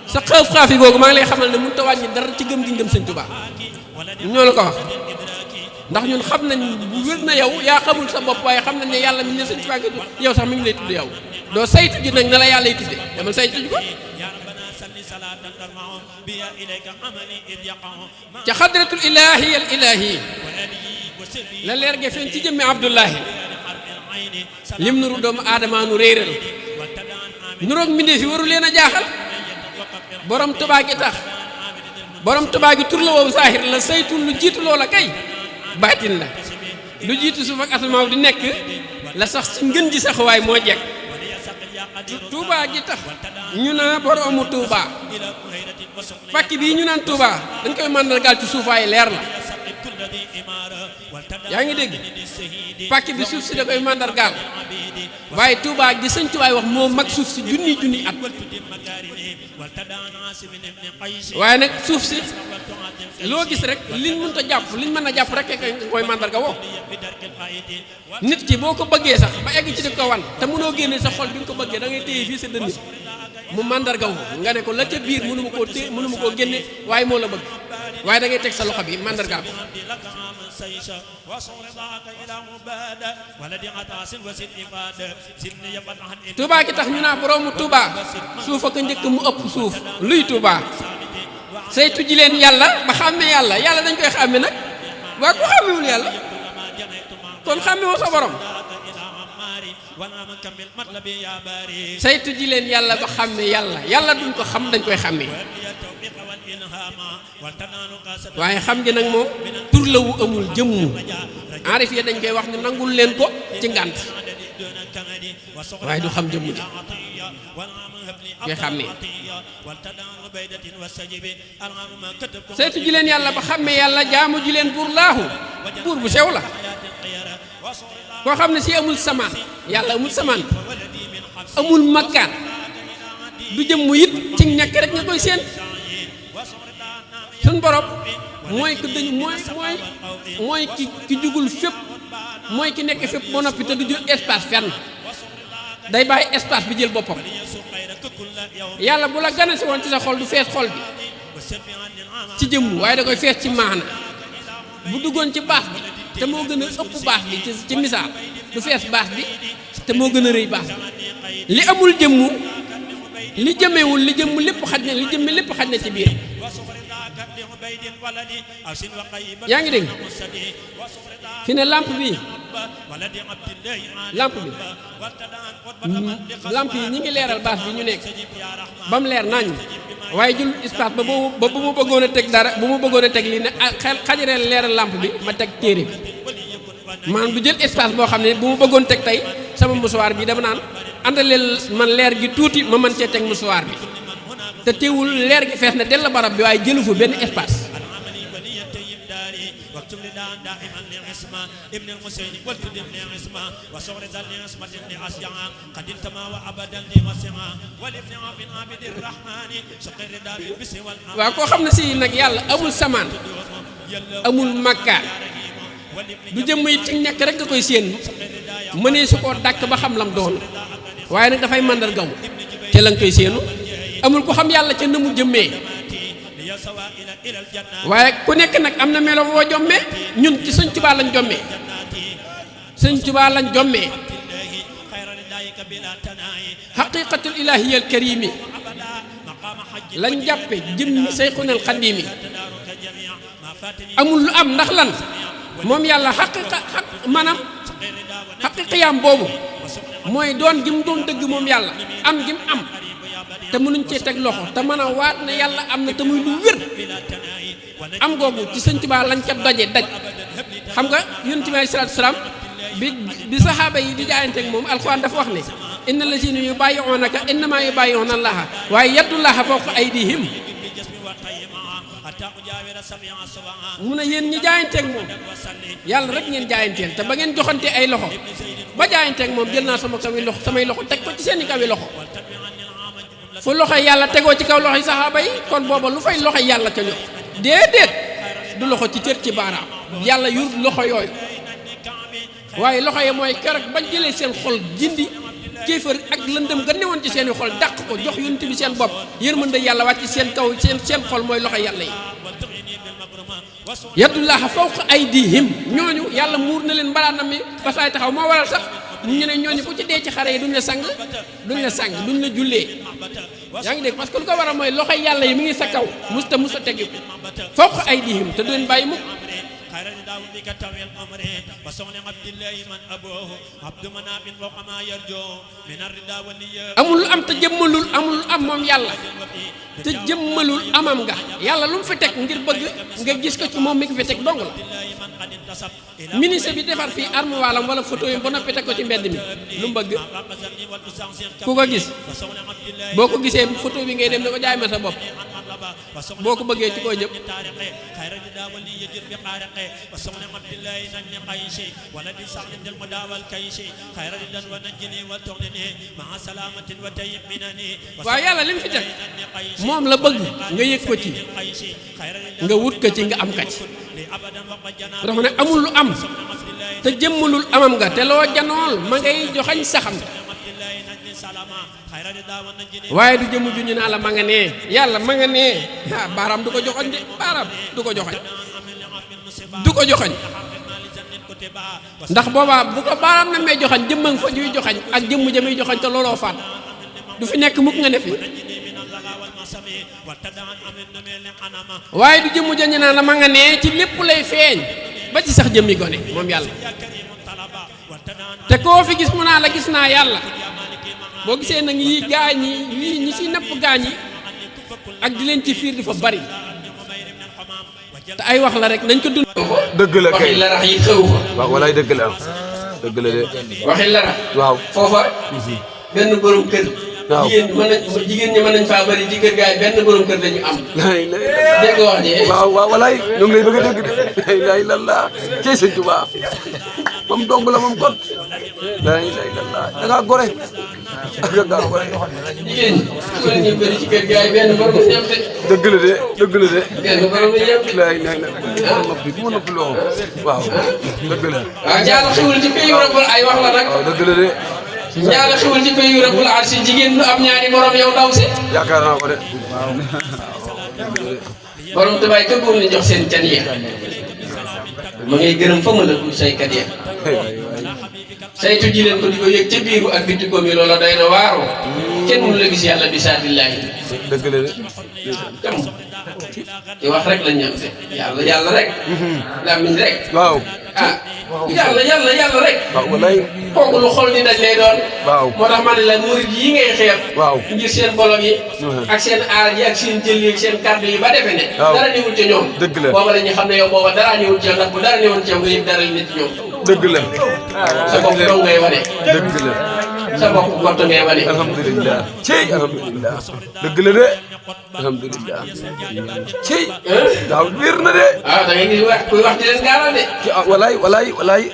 sa xaaf yi googu maa ngi lay xamal ne mënut a wàññi dara ci gëm gi ñu gëm sëñ Tuubaa ñoo la ko wax ndax ñun xam nañ bu wér na yow yaa xamul sa bopp waaye xam nañ ne yàlla mi ne sëñ Tuubaa yow sax mi ngi lay tudd yow doo saytu ji nag na la yàlla y tudde demal saytu ji ko ca xadratul ilaahi al ilaahi la leer ge feeñ ci jëmmi Abdullahi lim nuru doomu aadama nu réeral nuroog mbindee fi waru leen a jaaxal borom Tuubaa gi tax borom Tuubaa gi tur la woowu saahir la saytu lu jiitu loola kay baatin la lu jiitu suuf ak asamaaw di nekk la sax ci ngën ji sax waay moo jekk Tuubaa gi tax ñu naa boroomu Tuubaa pàkk bii ñu naan Tuubaa dañ koy màndargaal ci suufaay leer la yaa ngi dégg pàkk bi suuf si da koy màndargaal waaye Tuubaa gi sëñ Tuubaa wax moo mag suuf si junni at waaye nag suuf si loo gis rek liñ mënta jàpp liñ mën a jàpp rek koy màndarga woo nit ki boo ko bëggee sax ba egg ci di ko wan te mënoo génne sa xol bi nga ko bëggee da ngay téye fii sa dënn mu màndarga woo nga ne ko la ca biir mënu ma koo génne waaye moo la bëgg waaye da ngay teg sa loxo bi màndarga ko Tuubaa gi tax ñu naa boroomu Tuubaa suufa ko njëkk mu ëpp suuf luy Tuubaa saytu ji leen yàlla ba xàmme yàlla dañ koy xàmme nag waa ku xàmmewul yàlla kon xàmmewoo sa borom saytu ji leen yàlla ba xàmme yàlla duñ ko xam dañ koy xàmme waaye xam gi nag moom tur la wu amul jëmmu arif ya dañ koy wax ni nangul leen ko ci ngànt waaye du xam jëmmu ji koy xàmmee saytu ji leen yàlla ba xàmmee yàlla jaamu ji leen buur laahu buur bu sew la koo xam ne si amul samaan yàlla amul samaan amul makkaan du jëmm it ci ñàkk rek nga koy seen suñ borom mooy ku dañu mooy ki jugul fépp mooy ki nekk fépp ba noppi te du jël espace fenn day bàyyi espace bi jël boppam yàlla bu la gane si woon ci sa xol du fees xol bi ci jëmm waaye da koy fees ci maana bu duggoon ci baax bi te moo gën a ëpp baax bi ci misaal du fees baax bi te moo gën a rëy baax bi li amul jëmmu li jëmewul li jëmm lépp xaj na li jëmme lépp xaj na ci biir yaa ngi dégg fi ne lampe bi yi ñi ngi leeral bâche bi ñu nekk ba mu leer nañ waaye jul espace ba bu ma bëggoon a teg dara bu ma bëggoon a teg lii ne xajareel leeral lampe bi ma teg téere bi maanaam du jël espace boo xam ne bu ma bëggoon teg tey sama musuwaar bi dama naan àndaleel man leer gi tuuti ma mën cee teg musuwaar bi te teewul leer gi fees na dell barab bi waaye jëlu fa benn espace waaw koo xam ne si nag yàlla amul samaan amul makkaan du jëmm it ci ñàkk rek nga koy séen mënee su koo dàkk ba xam lam doon waaye nag dafay màndargaw te la nga koy séenu amul ko xam yàlla ca na mu jëmmee waaye ku nekk nag am na melo woo jommee ñun ci Sëñ Tuubaa lañ jommee Sëñ Tuubaa lañ jommee xaqiqatul ilaahiyal karimi lañ jàppe jëmmi Seyxunal Xadiimi amul lu am ndax lan moom yàlla maanaam xaqiqiyaam boobu mooy doon gi mu doon dëgg moom yàlla am gi mu am te mënuñ cee teg loxo te mën a waat ne yàlla am na te muy lu wér am googu ci Sëñ Tuubaa lañ ca daj xam nga Yonent bi alayhi salaatu wa salaam bi saxaaba yi di jaayanteeg moom alxuraan dafa wax ne inna lazina yubaayi'uunaka innamaa yubaayi'uuna Allaaha waaye yadullaahi fawqa aydihim mu ne yéen ñi jaayanteeg moom yàlla rek ngeen jaayanteel te ba ngeen joxante ay loxo ba jaayanteeg moom jël naa sama kawi loxo samay loxo teg ko ci seeni kawi loxo fu loxo yàlla tegoo ci kaw loxo yi saxaaba yi kon booba lu fay loxo yàlla ca ñoom déedéet du loxo ci cër ci baaraam yàlla yur loxo yooyu waaye loxo yi mooy keroog bañ jëlee seen xol jindi kéefër ak lëndëm ga newoon ci seeni xol dàq ko jox Yonent bi seen bopp yërmande yàlla wàcc seen kaw seen xol mooy loxo yàlla yi yadullaahi fawqa aydihim ñooñu yàlla muur na leen mbalaanam mi basaay taxaw moo waral sax ñu ne ñooñu ku ci dee ci xare yi duñ la sang duñ la jullee yaa ngi dégg parce que lu ko waral mooy loxo yàlla yi mi ngi sa kaw musta tegi fawqa aydihim te du leen bàyyi mukk amul lu am te jëmmalul amul lu am moom yàlla te jëmmalul amam nga yàlla lu mu fi teg ngir bëgg nga gis ko ci moom mi ko fi teg dong la ministre bi defar fii armoiram wala photo yi ba noppi teg ko ci mbedd mi lu mu bëgg ku ko gis boo ko gisee photo bi ngay dem ne ko jaay ma sa bopp boo ko bëggee ci koy jëm waaw yàlla li mu fi teg moom la bëgg nga yëg ko ci nga wut ko ci nga am ka ci dafa ne amul lu am te jëmmalul amam nga te loo janool ma ngay joxañ saxam waaye du jëmm ju ñu naa la ma nga nee yàlla ma nga nee baaraam du ko joxoñ de baaraam du ko joxoñ ndax boobaa bu ko baaraam na may joxañ jëmmang fa ñuy joxañ ak jëmm ja muy joxañ te looloo faat du fi nekk mukk nga ne fi waaye du jëmm ja ñu naa la ma nga nee ci lépp lay feeñ ba ci sax jëmmi gone moom yàlla te koo fi gis mu naa la gis naa yàlla boo gisee nag yi gaañ yi lii ñi ci napp gaañ yi ak di leen ci fiir di fa bari te ay wax la rek nañ ko dund. dëgg la kay waxi larax yi xew fa. waaw walaay dëgg la dëgg la de. waxi larax. waaw foofa. benn borom kër. waaw jigéen ñi mën nañ faa bari ci kër gaay benn borom kër lañu am. dégg nga wax ji. waaw waaw walaay ñu ngi lay bëgg a dégg de. la ilaha illallah kay Sëñ Tuubaa moom dong la moom kot. la ilaha illallah da ngaa gore. jigéen ñi su la ñuy bëri ci kër gi ay benn borom ñam de. dëgg la de dëgg la de. benn borom ñam de. laay laay la noppi bu ma noppi loo waaw dëgg la. waaw Ndiallo xewul ci pays Rabbul ay wax la nag. waaw dëgg la de. Ndiallo xewul ci pays Rabbul ar si jigéen du am ñaari morom yow ndaw si. yaakaar naa ko de. borom tubaay kër boobu la jox seen can yi ma ngay gërëm fa mën a dul saykat ya saytu ji leen ko di ko yëg ca biiru ak biti ko mi loola doy na waaroo kenn mënu la gis yàlla bi saatillaahi dëgg la de. tam ci wax rek lañ ñam de yàlla rek làmmiñ rek waaw. ah yàlla rek waaw walaay. kooku lu xol di daj lay doon waaw moo tax ma ne la murid yi ngay xeeb waaw ngir seen bolog yi ak seen aar yi ak seen jël yi ak seen kàddu yi ba defe ne waaw dara newul ca ñoom dëgg la booba la ñu xam ne yow booba dara newul ca ndax bu dara newul ca nga yëg dara li nit ci ñoom dëgg la. sa bopp dong ngay wane dëgg la. sa bopp gott ngay wane alhamdulilah. cey alhamdulilah. dëgg la de. alhamdulilah. cey. waaw wér na de. waaw da ngay gis kuy wax di leen gaaral de walaay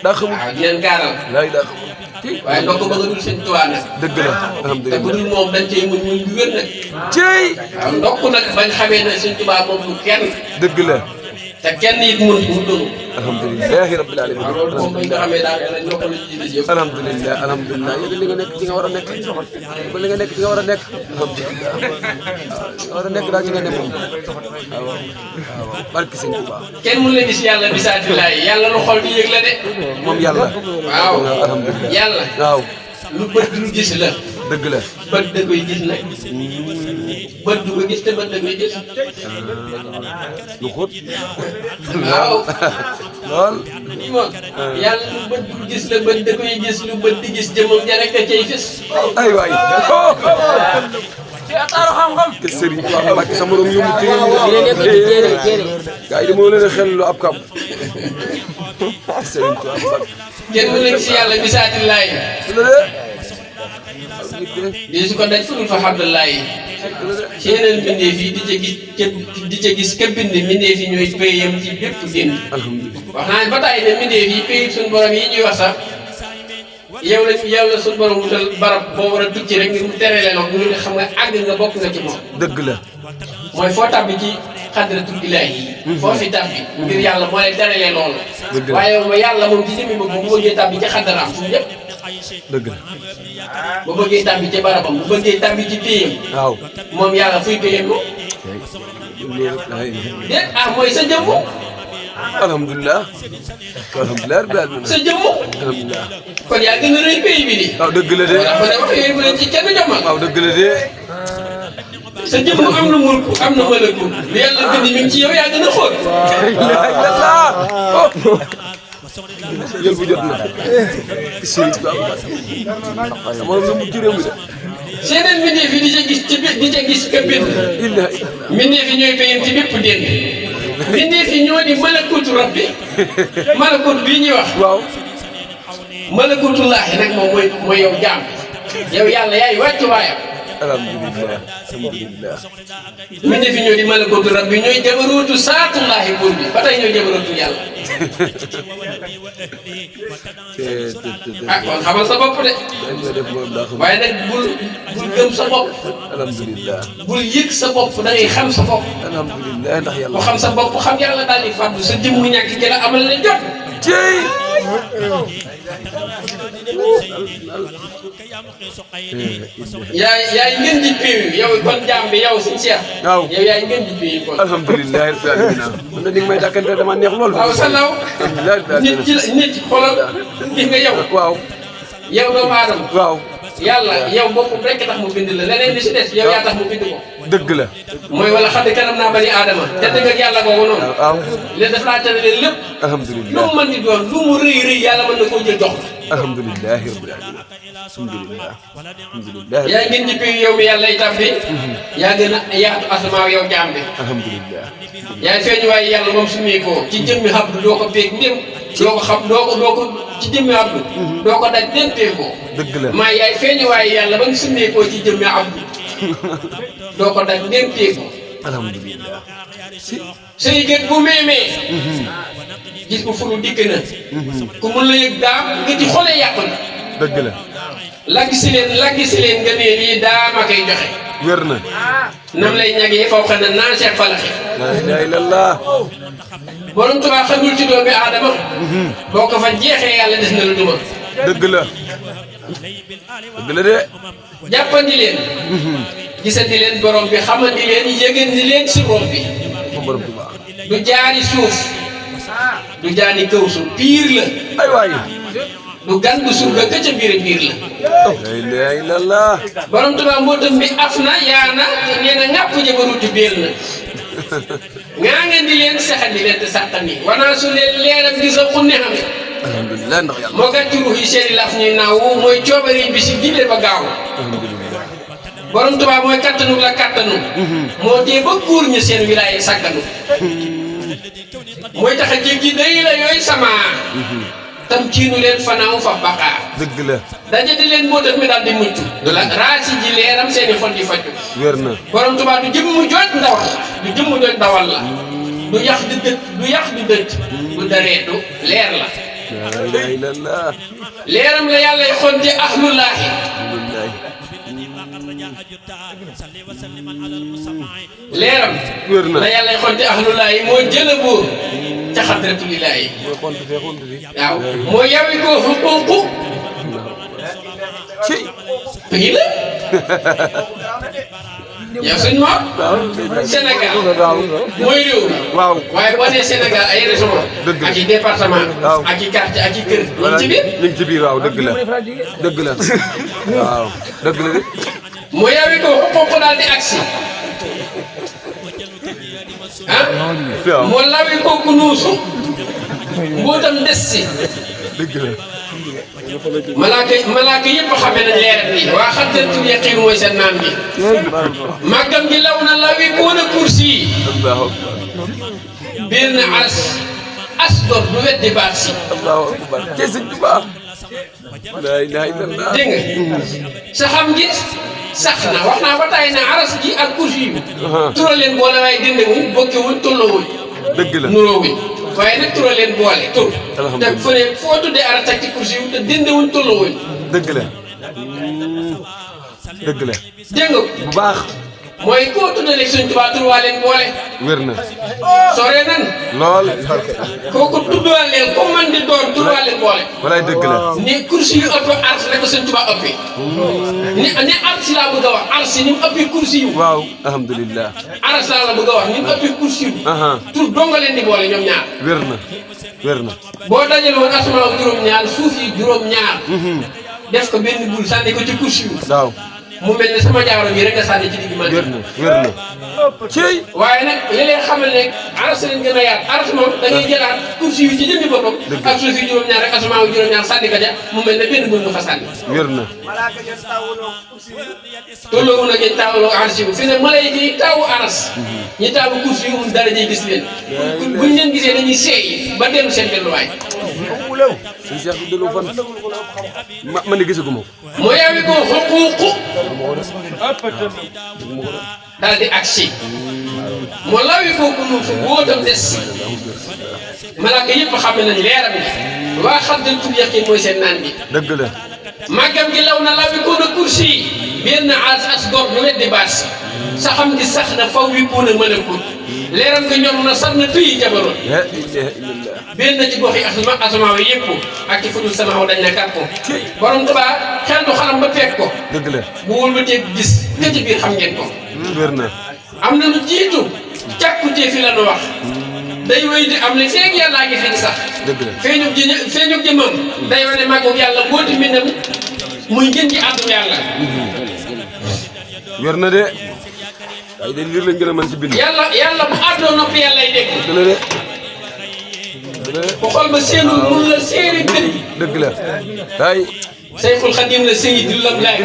daa xamul. waaw di leen gaaral walaay daa xamul. waaye ndokk bëgg a dul seen tuwaa nag dëgg la. te bu alhamdulilah. dul moom dañ cee muñ muñ bu wér nag cey. waaw ndokk nag bañ xamee ne seen tubaab moom du kenn dëgg la. te kenn it mun mu doon alhamdulilahi rabbil alamin. waaw loolu moom bañ ko xamee daal danañ ndokk lu ci des yëpp alhamdulilah alhamdulilah yéen li nga nekk ci nga war a nekk ba li nga nekk ci nga war a nekk alhamdulilah waaw li nga war a nekk daal ci nga nekk moom waaw waaw barki sëñ Tuubaa kenn mun la gis yàlla bisaatilaay yàlla lu xol di yëg la de moom yàlla. waaw alhamdulilah yàlla waaw lu bët du gis la dëgg la. bët da koy gis nag bët du ko gis te bët da koy gis lu xóot. waaw lool. lii moom yàlla lu bët du gis la bët da koy gis lu bët di gis jëmam ja rek da cay fis ay waay. te Serigne Touba Mbacke sa morom yomb ci gars yi dama leen a xel lu ab kam Serigne Touba Mbacke. kenn mu nekk si yàlla bisaatilaay di su ko daj fudul fa Abdullahi seeneen mbindeef yi di ca gis ka bind mbindeef yi ñooy payam ci bépp bind alhamdulilah. wax naa ne ba tàyyi ne mbindeef yi pay suñu borom yi ñuy wax sax yow la suñu borom wutal barab boo war a tukki rek ngir mu tere leen ak ñu xam nga àgg nga bokk nga ci moom dëgg la. mooy foo tàbbi ci xadratul ilaahi yi foo fi tàbbi ngir yàlla moo lay tere leen loolu dëgg la waaye ma yàlla moom ci jëmmi bopp bu bëggee tàbbi ci xaddaraam fu yëpp dëgg la. bu bëggee tàbbi ci barabam bu bëggee tàbbi ci péyam waaw. moom yàlla fuy péyam moom déet ah mooy sa jëmm alhamdulilah. alhamdulilah rabbil alamin. sa jëmm alhamdulilah. kon yaa gën a rëy pays bi nii waaw dëgg la de. wala ma ne wax yooyu bu leen ci kenn jommal waaw dëgg la de. sa jëmm am na mulku am na malakut lu yàlla bind mi ngi ci yow yaa gën a xóot la ilaha yël bu jot na. Serigne Touba Mbacke. sa morom yomb ci réew mi de. seeneen mbindeef yi di ca gis ka bind illa mbindeef yi ñooy payam ci bépp dénd mbindeef yi ñoo di malakutu rabbi malakut bii ñuy wax waaw. malakutullaahi nag moom mooy yow jaam yow yàlla yaay wàcc waayam alhamdulilah. alhamdulilah. mbindeef yi ñoo di malakutu rabbi ñooy jabarootu saatullaahi buur bi ba tey ñooy jabarootu yàlla ah kon xamal sa bopp de waaye nag bul gëm sa bopp alhamdulilah. bul yëg sa bopp da ngay xam sa bopp alhamdulilah ndax ku yàlla. xam sa bopp xam yàlla daal di fàddu sa jëmm ñàkk ci la amal la jot cey. yaay ngeen di péew yow kon jaam bi yow suñu Cheikh waaw. yow yaay ngeen di péew kon alhamdulilah rabbil alamin. man de ni nga may dàkkante dama neex lool. waaw salaw alhamdulilah rabbil alamin. nit ci la nit xoolal gis nga yow waaw. yow doomu aadama waaw. yàlla yow boppam rekk tax mu bind la leneen li si des yow yaa tax mu bind ko dëgg la. mooy wala xam ne kanam naa bani aadama te dëgg ak yàlla googu noonu waaw. léegi daf laa tëralee lépp lu alhamdulilah. mu mën di doon lu mu rëy rëy yàlla mën na koo jël jox alhamdulilah rabbil alamin. alhamdulilah. alhamdulilah. yaa ngeen ji péew yow mi yàlla itam bi yaa gën a yaatu asamaaw yow jaam bi alhamdulilah. yaay feeñ waaye yàlla moom sumee ko ci jëmmi xabdu doo ko peeg ndém doo ko xam doo ko ci jëmmi abdu doo ko daj den peegoo dëgg la. maa yaay feeñ waaye yàlla ba nga sumee ko ci jëmmi abdu doo ko daj den peegoo alhamdulilah. sëy gët bu meemee gis bu fulu dikk na ku mun la yëg daam nga ci xoolee yàqu na dëgg la. lagg si leen nga ne lii daa ma koy joxe. wér na. nam lay ñagee faw xam ne naa seet falaxe. la ilaha illallah. borom Tuubaa xamul ci doomi aadama. boo ko fa jeexee yàlla des na la duma. dëgg la. dëgg la de. jàppandi leen. gisandi leen borom bi xamandi leen yëgandi leen si borom bi. borom Tuubaa. du jaari suuf. du jaani kaw suuf biir la. ay waay. du gan du surga ka ca biir la. la ilaha illallah. borom Tuubaa mbootam bi af na yaa na nee na ñàpp jabarutu biir na. ngaa ngeen di leen saxandi leen te sàqani wanaa su leen leeram gi sa xunne xam ne. alhamdulilah ndax yàlla. moo gàtti ruux yi seeni laf ñuy naaw mooy coobari bi si gindee ba gaaw. alhamdulilah. borom Tuubaa mooy kattanu la kattanu. moo tee ba góor ñu seen wilaay sàgganu. mooy tax a jéggi day la yooyu sama. tam ciinu leen fanaaw fa baqaa. dëgg la. daje di leen mbootam mi daal di mucc. la raasi ji leeram seeni xol di fajju. wér na. borom Tuubaa du jëmm jooj ndawal du jëmm jooj ndawal la. du yax di dëtt du yax di dëtt. du dareetu leer la. la ilaha illallah. leeram la yàlla xonte ahlullaahi. leeram. wér na. la yàlla xonte ahlullaahi moo jëla bóor ca xadratulillaahi. mooy xont fee xont fi. waaw moo yawi ko xuquuqu. ci. fii la. yow suñu moom. Sénégal mooy réew mi. waaw. waaye boo nee Sénégal ay région dëgg la ak i département. waaw ak i quartier ak i kër. ñu ngi ci biir. ñu ngi ci biir waaw dëgg la. dëgg la. waaw dëgg la de. moo yawi ko xuquuqu daal di agsi. ah. waaw moo lawi ko ku nuusu. mbootam des si. dëgg la. malaaka yëpp xamee nañ leeram bi waa xaddatul yaqiin mooy seen naan bi. màggam gi law na lawi ko na kursi yi. allahu akbar. biir na aras as gor du weddi baat si. allahu akbar. kay sëñ Tuubaa. la ilaha illallah. dégg nga sa xam gi sax na wax naa ba tàyyi ne aras gi ak kursi yi. tura leen boole waaye dindewuñ bokkewuñ tolloowuñ. dëgg la. nuroowuñ waaye nag tura leen boole tur. alhamdulilah te fu ne foo tuddee aras ak ci kursi yi te dindewuñ tolloowuñ. dëgg la. dëgg la. dégg nga bu baax. mooy koo tuddee Sëñ Tuubaa tur waa leen boole. wér na. sore nan lool. kooku tuddwaa leen ko man di doon tur waa leen boole. walaay dëgg la. ni kursi yu ëpp ars la ko Sëñ Tuubaa ëppee. ni ars laa bëgg a wax ars ni mu ëppee kursi yu. waaw alhamdulilah. ars laa la bëgg a wax ni mu ëppee kursi yu. tur donga leen di boole ñoom ñaar. wér na. wér na. boo dajale woon asamaaw juróom-ñaar suuf yi juróom-ñaar. def ko benn bul sànni ko ci kursi yu. waaw. mu mel ne sama jaaro bi rek nga sànni ci digg man. wér na wér na. ciy. waaye nag li leen xamal ne aras leen gën a yaat aras moom da ngay jëlaat kursi yu ci jëmmi boppam. ak suuf yi juróom-ñaar rek asamaaw juróom-ñaar sànni ko ja mu mel ne benn bul nga fa sànni. wér na. tolloo na ngeen taawaloo aras yi fi ne malayka yi taawu aras. ñi taawu kursi yu mun dara ñuy gis leen. buñ leen gisee dañuy seey ba dellu seen delluwaay. suñu Cheikh bi delloo fan. man de gisagu ma ko. moo yawi ko xuquuqu daal di agsi moo lawi ko ku nuusu mbootam des si malaaka yëpp xam nañ leeram bi waa xaddatul yaqiin mooy seen naan bi. dëgg la. màggam gi law na lawi ko na kursi yi biir na as gor du weddi baat si sa xam gi sax na faw wi ko na mën a kut leeram nga ñor na sax na tuy jabaroon. la ilaha illallah. biir na ci gox yi asamaa yi yëpp ak ci fudul samaaw dañ na kàr ko borom Tuubaa xel du xaram ba peeg ko. dëgg la. bu wëlbatee gis ka ci biir xam ngeen ko. wér na. am na lu jiitu càkkutee fi la nu wax day wéy di am li feeg yàllaa ngi fi di sax. dëgg la. feeñu jëmmam day wane màggug yàlla mbooti mbindam muy gën ci àddum yàlla. wér na de. ay de liir lañ gën a mën ci bind. yàlla bu àddoo noppi yàllay dégg. dëgg la de. dëgg la de. bu xool ba seenul mun la séeri bët. dëgg la. ay. Sayxul Xadim la Seydil Lamlaay.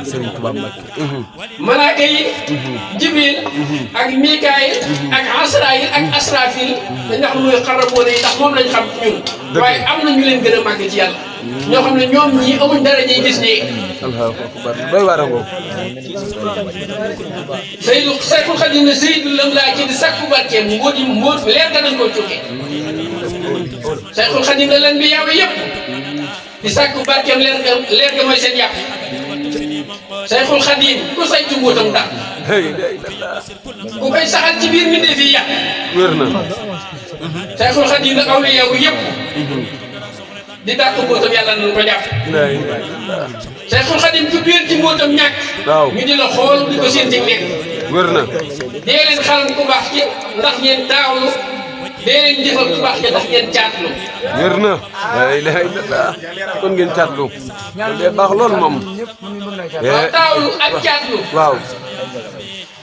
Sëriñ Tuubaa Mbàkke. malaaka yi. Jibril ak Mikaayil ak Asraayil ak Asraafil dañ wax muy xaraboone yi ndax moom lañ xam ci ñun. waaye am na ñu leen gën a màgg ci yàlla. ñoo xam ne ñoom ñii amuñ dara ñuy gis nii. allahu akbar doy waar ngoo. Sayxul Xadim la Seydil Lamlaay ci di sakku barkeem mbóot leer ka nañ koo cukkee. Sayxul Xadim la leen bi yàlla yëpp. di sàkku barkeem leer ga mooy seen yàpp Sayxul Xadiim ku saytu mbóotam dàq ku koy saxal ci biir mbindéef yi yàq wér na Sayxul Xadiim la awliyaa wu yëpp di dàq mbóotam yàlla nañu ko jàpp Sayxul Xadiim ku biir ci mbóotam ñàkk waaw ñu di la xool di ko seen ci nekk wér na dee leen xalam ku baax ci ndax ngeen taawlu dee leen jëfal ku baax ci ndax ngeen caatlu wér na la ilaha illallah kon ngeen caatlu kon dee baax lool moom waaw taawlu ak caatlu waaw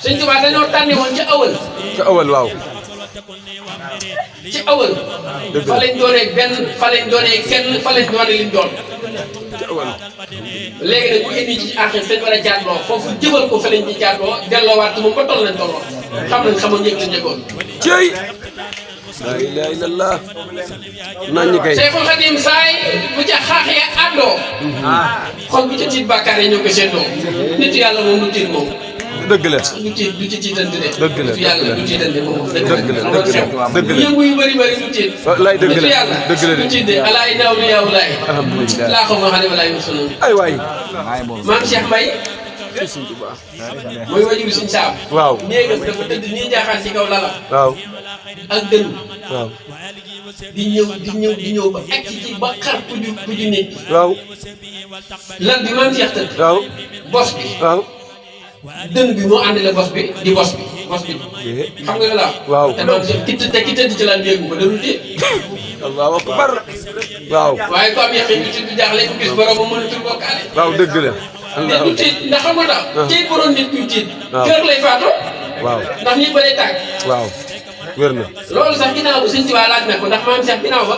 Sëñ Tuubaa dañoo tànne woon ci awal ca awal waaw ci awal dëgg fa la lañ doonee benn fa lañ doonee kenn fa lañ doonee liñ doon ca awal léegi nag bu indi ci àxir dañ war a jaatloo foofu jëfal ko fa lañ ci jaatloo delloowaat moom ba toll lañ tolloo xam nañ xamoon ñëg la ñëgoon cey la ilaha illallah nañ ñi kay Sayxul Xadiim saay bu ca xaax ya àddoo xol bu ca tiit bàkkaar yi ñoo ko seetoo nit yàlla moom du tiit moom dëgg la du tiit du ci tiitante de dëgg la nit yàlla du tiitante moom dëgg la dëgg la yëngu yu bëri bëri du tiit wallaay dëgg la nit yàlla dëgg la de du tiit de alaay naaw li yaaw laay alhamdulilah laa xam nga xam ne walaay mosoon ay waay maam Cheikh Mbaye mooy wajuru Sëñ Saam waaw néegam dafa tëdd nii jaaxaan ci kaw lalam waaw ak dënn waaw di ñëw ba egg ci ba xar ku ju néeg bi waaw lan bi maam Cheikh tëdd waaw bos bi waaw dënn bi moo àndale bos bi di bos bi xam nga la waaw te maam Cheikh ki tëdd ci lan yéegu ko dadul dee allahu akbar waaw waaye ko am yaqin du tiit du jaaxle ku gis borom ba mënatul bokkaale waaw dëgg la nit du tiit ndax xam nga tax tiit bu doon nit kuy tiit kër lay faatoo waaw ndax nit ba lay tàgg waaw wér na loolu sax ginnaaw bu Sëñ Tuubaa laaj na ko ndax maam Cheikh ginnaaw ba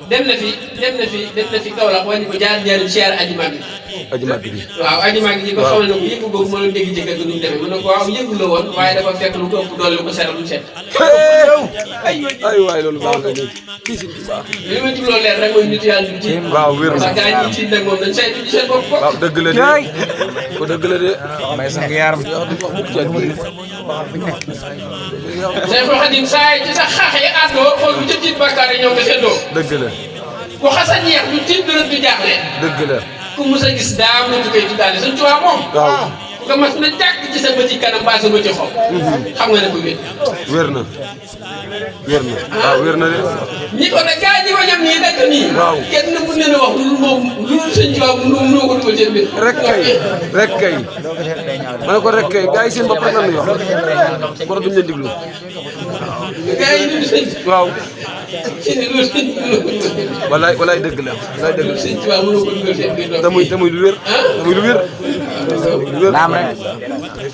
dem na fi Kaolack wàññi ko jaarim siyaar aji mag bi aji màgg bi waaw aji mag ji ko xamal ne ko yëngu boobu moo doon dégg ci kër gi nu mu demee mu ne ko waaw yëngu la woon waaye dafa fekk lu ko ëpp doole lu ko seral lu set ay waay loolu baax na léegi kii si baax li ma jubloo leer rek mooy nitu yàlla du tiit waaw wér na ndax gars yi ñu tiit nag moom dañ saytu ci seen bopp waaw dëgg la de ko dëgg la de may sang yaram Sayxul Xadiim saay ci sa xaax yi àddoo xool bu ca tiit bàkkaar yi ñoo ko seddoo dëgg la ku xasa ñeex du tiit du rek du jaaxle dëgg la ku mus a gis daam la tu koy tuddaale Sëñ Tuubaa moom waaw ku ko mas na jàkk ci sa bëti kanam mbaa sa bëti xol xam nga ne ko wét wér na waaw wér na de ñi ko ne gaa ñi ko ñam ñii dëkk nii waaw kenn na mun leen a wax lu moom lu Sëñ Tuubaa mënoo ko dugal seen biir rek kay ma ne ko rek kay gars yi seen bopp rek lan la yor war duñ leen diglu gaa yi ñu sëñ waaw seen lu sëñ walaay dëgg la walaay dëgg la Sëñ Tuubaa mënoo ko dugal seen biir tamuy lu wér tamuy lu wér naam rek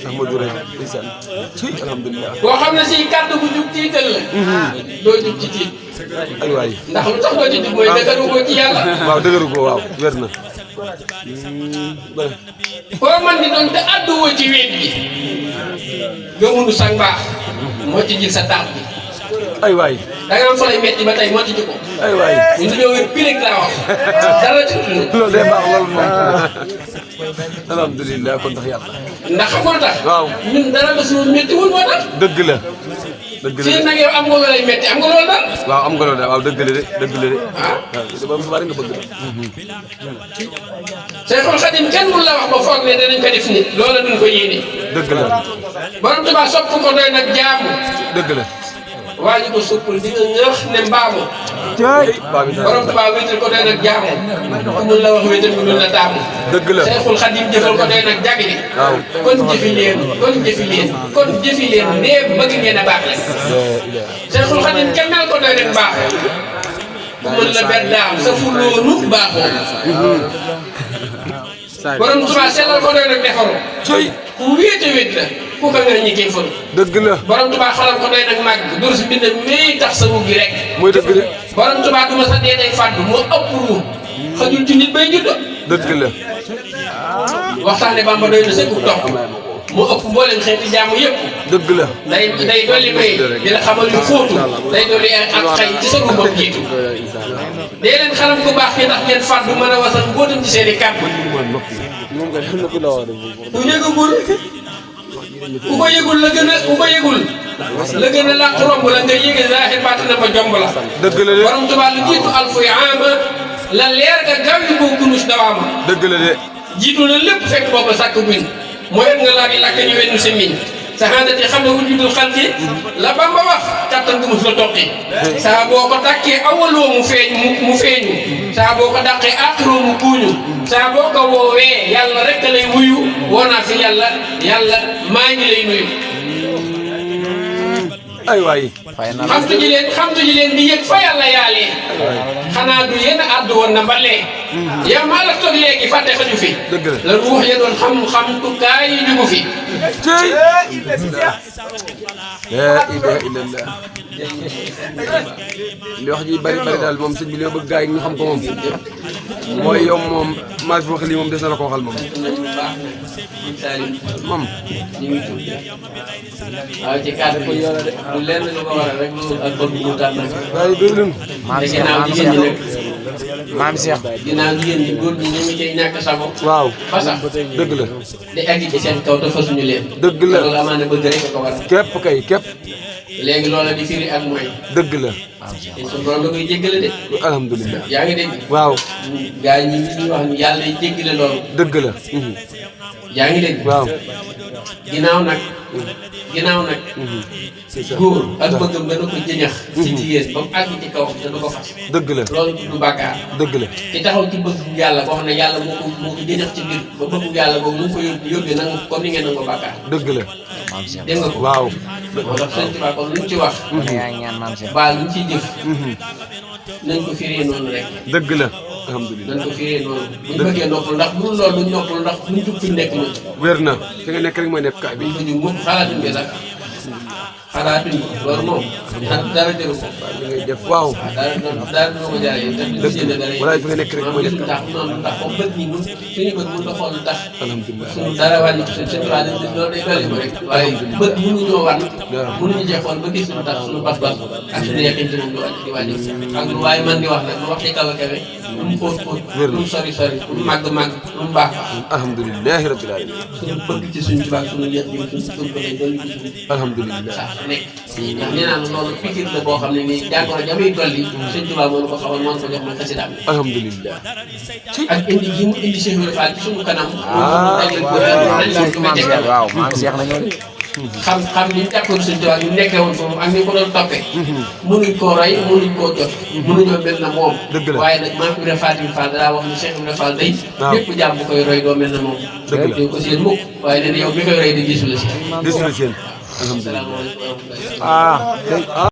Amadou rek ndeysaan ci alhamdulilah boo xam ne si kàddu bu jub tiital la doo jub ci tiit ay waay ndax lu tax doo ci jub mooy dëggaru ko ci yàlla waaw dëgëru ko waaw wér na koo man di doon te àddu woo ci wéet bi gëmunu sang baax moo ci jël sa taat bi ay waay da nga am fa lay metti ba tey moo ci ko ay waay ñu dañoo wér pirig laa wax dara ci loolu day baax loolu moom alhamdulilah kon tax yàlla ndax xam nga lu tax waaw ñun dara ba suñu méttiwul moo tax dëgg la dëgg la fii nag yow am nga lu lay métti am nga loolu daal waaw am nga loolu de waaw dëgg la de dëgg la de waaw ba bari nga bëgg de Sayxul Xadiim kenn mun la wax ba foog ne danañ ko def nit loolu la duñ ko yéene dëgg la borom Tuubaa sopp ko doy nag jaamu dëgg la waa ji ko soppul di nga ngëx ne mbaamu borom Tuubaa wéetal ko doy nag jaamu ku mun la wax wéetal ko dul la taamu dëgg la Sayxul Xadiim jëfal ko doy nag jagli waaw kon jëfi leen nee bëgg ngeen a baax rek Sayxul Xadiim kennal ko doy nag baax ku mën la ber daam sa fu loonu baaxoo borom Tuubaa sellal ko doy nag defaru coy ku wéete wéet la ku ko nga ñi koy fël dëgg la borom Tuubaa xalam ko doy nag màgg dur si mbind mii tax sa wuggi rek mooy dëgg de borom Tuubaa du ma sa dee day fàddu moo ëpp ru xajul ci nit bay juddo dëgg la waxtaane Bàmba doy na sëkku topp mu ëpp mboolem xeeti jaamu yëpp dëgg la day dolli may di la xamal yu xóotu day dolli ak xay ci sa rumbam jiitu dee leen xalam ku baax ki ndax ngeen fàddu mën a wasal mbóotam ci seen i kàddu ku yëgagul ku ko yëgul la gën a làq romb la nga yéege zaaxir baat na ba jomb la dëgg la de borom Tuubaa lu jiitu alfu yaama la leer ga gaawi koo kunus dawaama dëgg la de jiitu na lépp fekk booba sàkk guñ moo yor nga laa di làkk ñu wenn si miñ saxaadati xam ne wujudul xalqi la Bamba wax kattan gu mus la toqi saa boo ko dàkkee awaloo mu feeñu saa boo ko dàqee aaxiroo mu kuuñu saa boo ko woowee yàlla rek lay wuyu woonaa fi yàlla maa ngi lay nuyu ay waay xamtu ji leen di yëg fa yàlla yaalee xanaa du yéen àddu woon na mbalee yow maa la toog léegi fàtte xaju fi dëgg la ruux ya doon xamtukaay yi jugu fi tey la ilaha illallah li wax ji bari daal moom sëñ bi li ma bëgg gaa yi ñu xam ko moom mooy yow moom maa fi wax lii moom des na la ko waxal moom moom ñu ngi tudd waaw ci kàddu ko yore de lu lenn lu ko waral rek lu ak bëgg mu tànn gaa yi déglu ginnaaw jigéen ñi nag maam Cheikh ginnaaw jigéen ñi góor ñi ñu ngi cay ñàkk sago waaw fa sax dëgg la di egg ci seen kaw te fasuñu leen dëgg la loolu amaana bëgg rek ko waral képp kay képp léegi loola di firi ak mooy dëgg la te suñu borom da koy jéggale de alhamdulilah yaa ngi dégg waaw gaa yi ñuy wax ni yàlla yi jéggale loolu dëgg la yaa ngi dégg waaw ginnaaw nag góor ak bëggam dana ko jëñax ci jigéen ba mu àgg ci kaw dana ko fas dëgg la loolu du bàkkaar dëgg la ki taxaw ci bëgg yàlla boo xam ne yàlla moo ko jëñax ci biir ba bëgg yàlla boobu mu ngi ko yóbbee nangu comme ni ngeen nangu bàkkaar dëgg la dégg nga ko waaw moo tax sëñ Tuubaa kon luñ ci wax yaa ñaan maam Cheikh baal luñ ciy jëf nañ ko firee noonu rek dëgg la alhamdulilah nañ ko firee noonu buñ bëggee noppal ndax bu dul loolu duñ noppal ndax buñ jug fi nekk moom wér na fi nga nekk rek mooy nekk kaay bi buñ ko jug mukk xalaatuñ ko sax xalaatuñ ko loolu moom dara jëru ko li ngay def waaw dara dina ko jaaree te duñ jënd dara walaay fi nga nekk rek mooy nekk ndax noonu ndax comme bët ñi mun suñu bët mun na xool ndax alhamdulilah suñu dara wàññi ci seen tubaab loolu day dolli ko rek waaye bët mënuñoo wan mënuñu cee xool ba gis lu tax suñu pas-pas ak suñu yaqin ci moom di wàññi ak lu waaye man di wax nag lu wax ci kaw a kawe lu mu xóot xóot lu mu sori sori lu mu màgg màgg lu mu baax baax alhamdulilahi rabbil alamin suñu bëgg ci suñu tubaab suñu yëg yi suñu bëgg dolli ci suñu alhamdulilah saa su nekk ndax nee naa loolu pikir la boo xam ne nii jàngoro ja muy dolli suñu tubaab moo ko xamal moo ko jox mooy xasida am alhamdulilah ak indi ji mu indi Cheikh Ibrahima Fall ci suñu kanam surtout maam Cheikh waaw maam Cheikh la ñëw xam ni ñu jàppoon suñu tubaab ñu nekkee woon foofu ak ni ko doon toppee mënuñ koo rey mënuñ koo jot mënuñoo mel na moom waaye nag maam Ibrahima Fall daa wax ni Cheikh Ibrahima Fall day lépp jàmm bu koy roy doo mel na moom doo ko seen mukk waaye nee na yow bi koy roy di gisu la si gisu la seen alhamdulilah asalaamaaleykum wa rahmatulah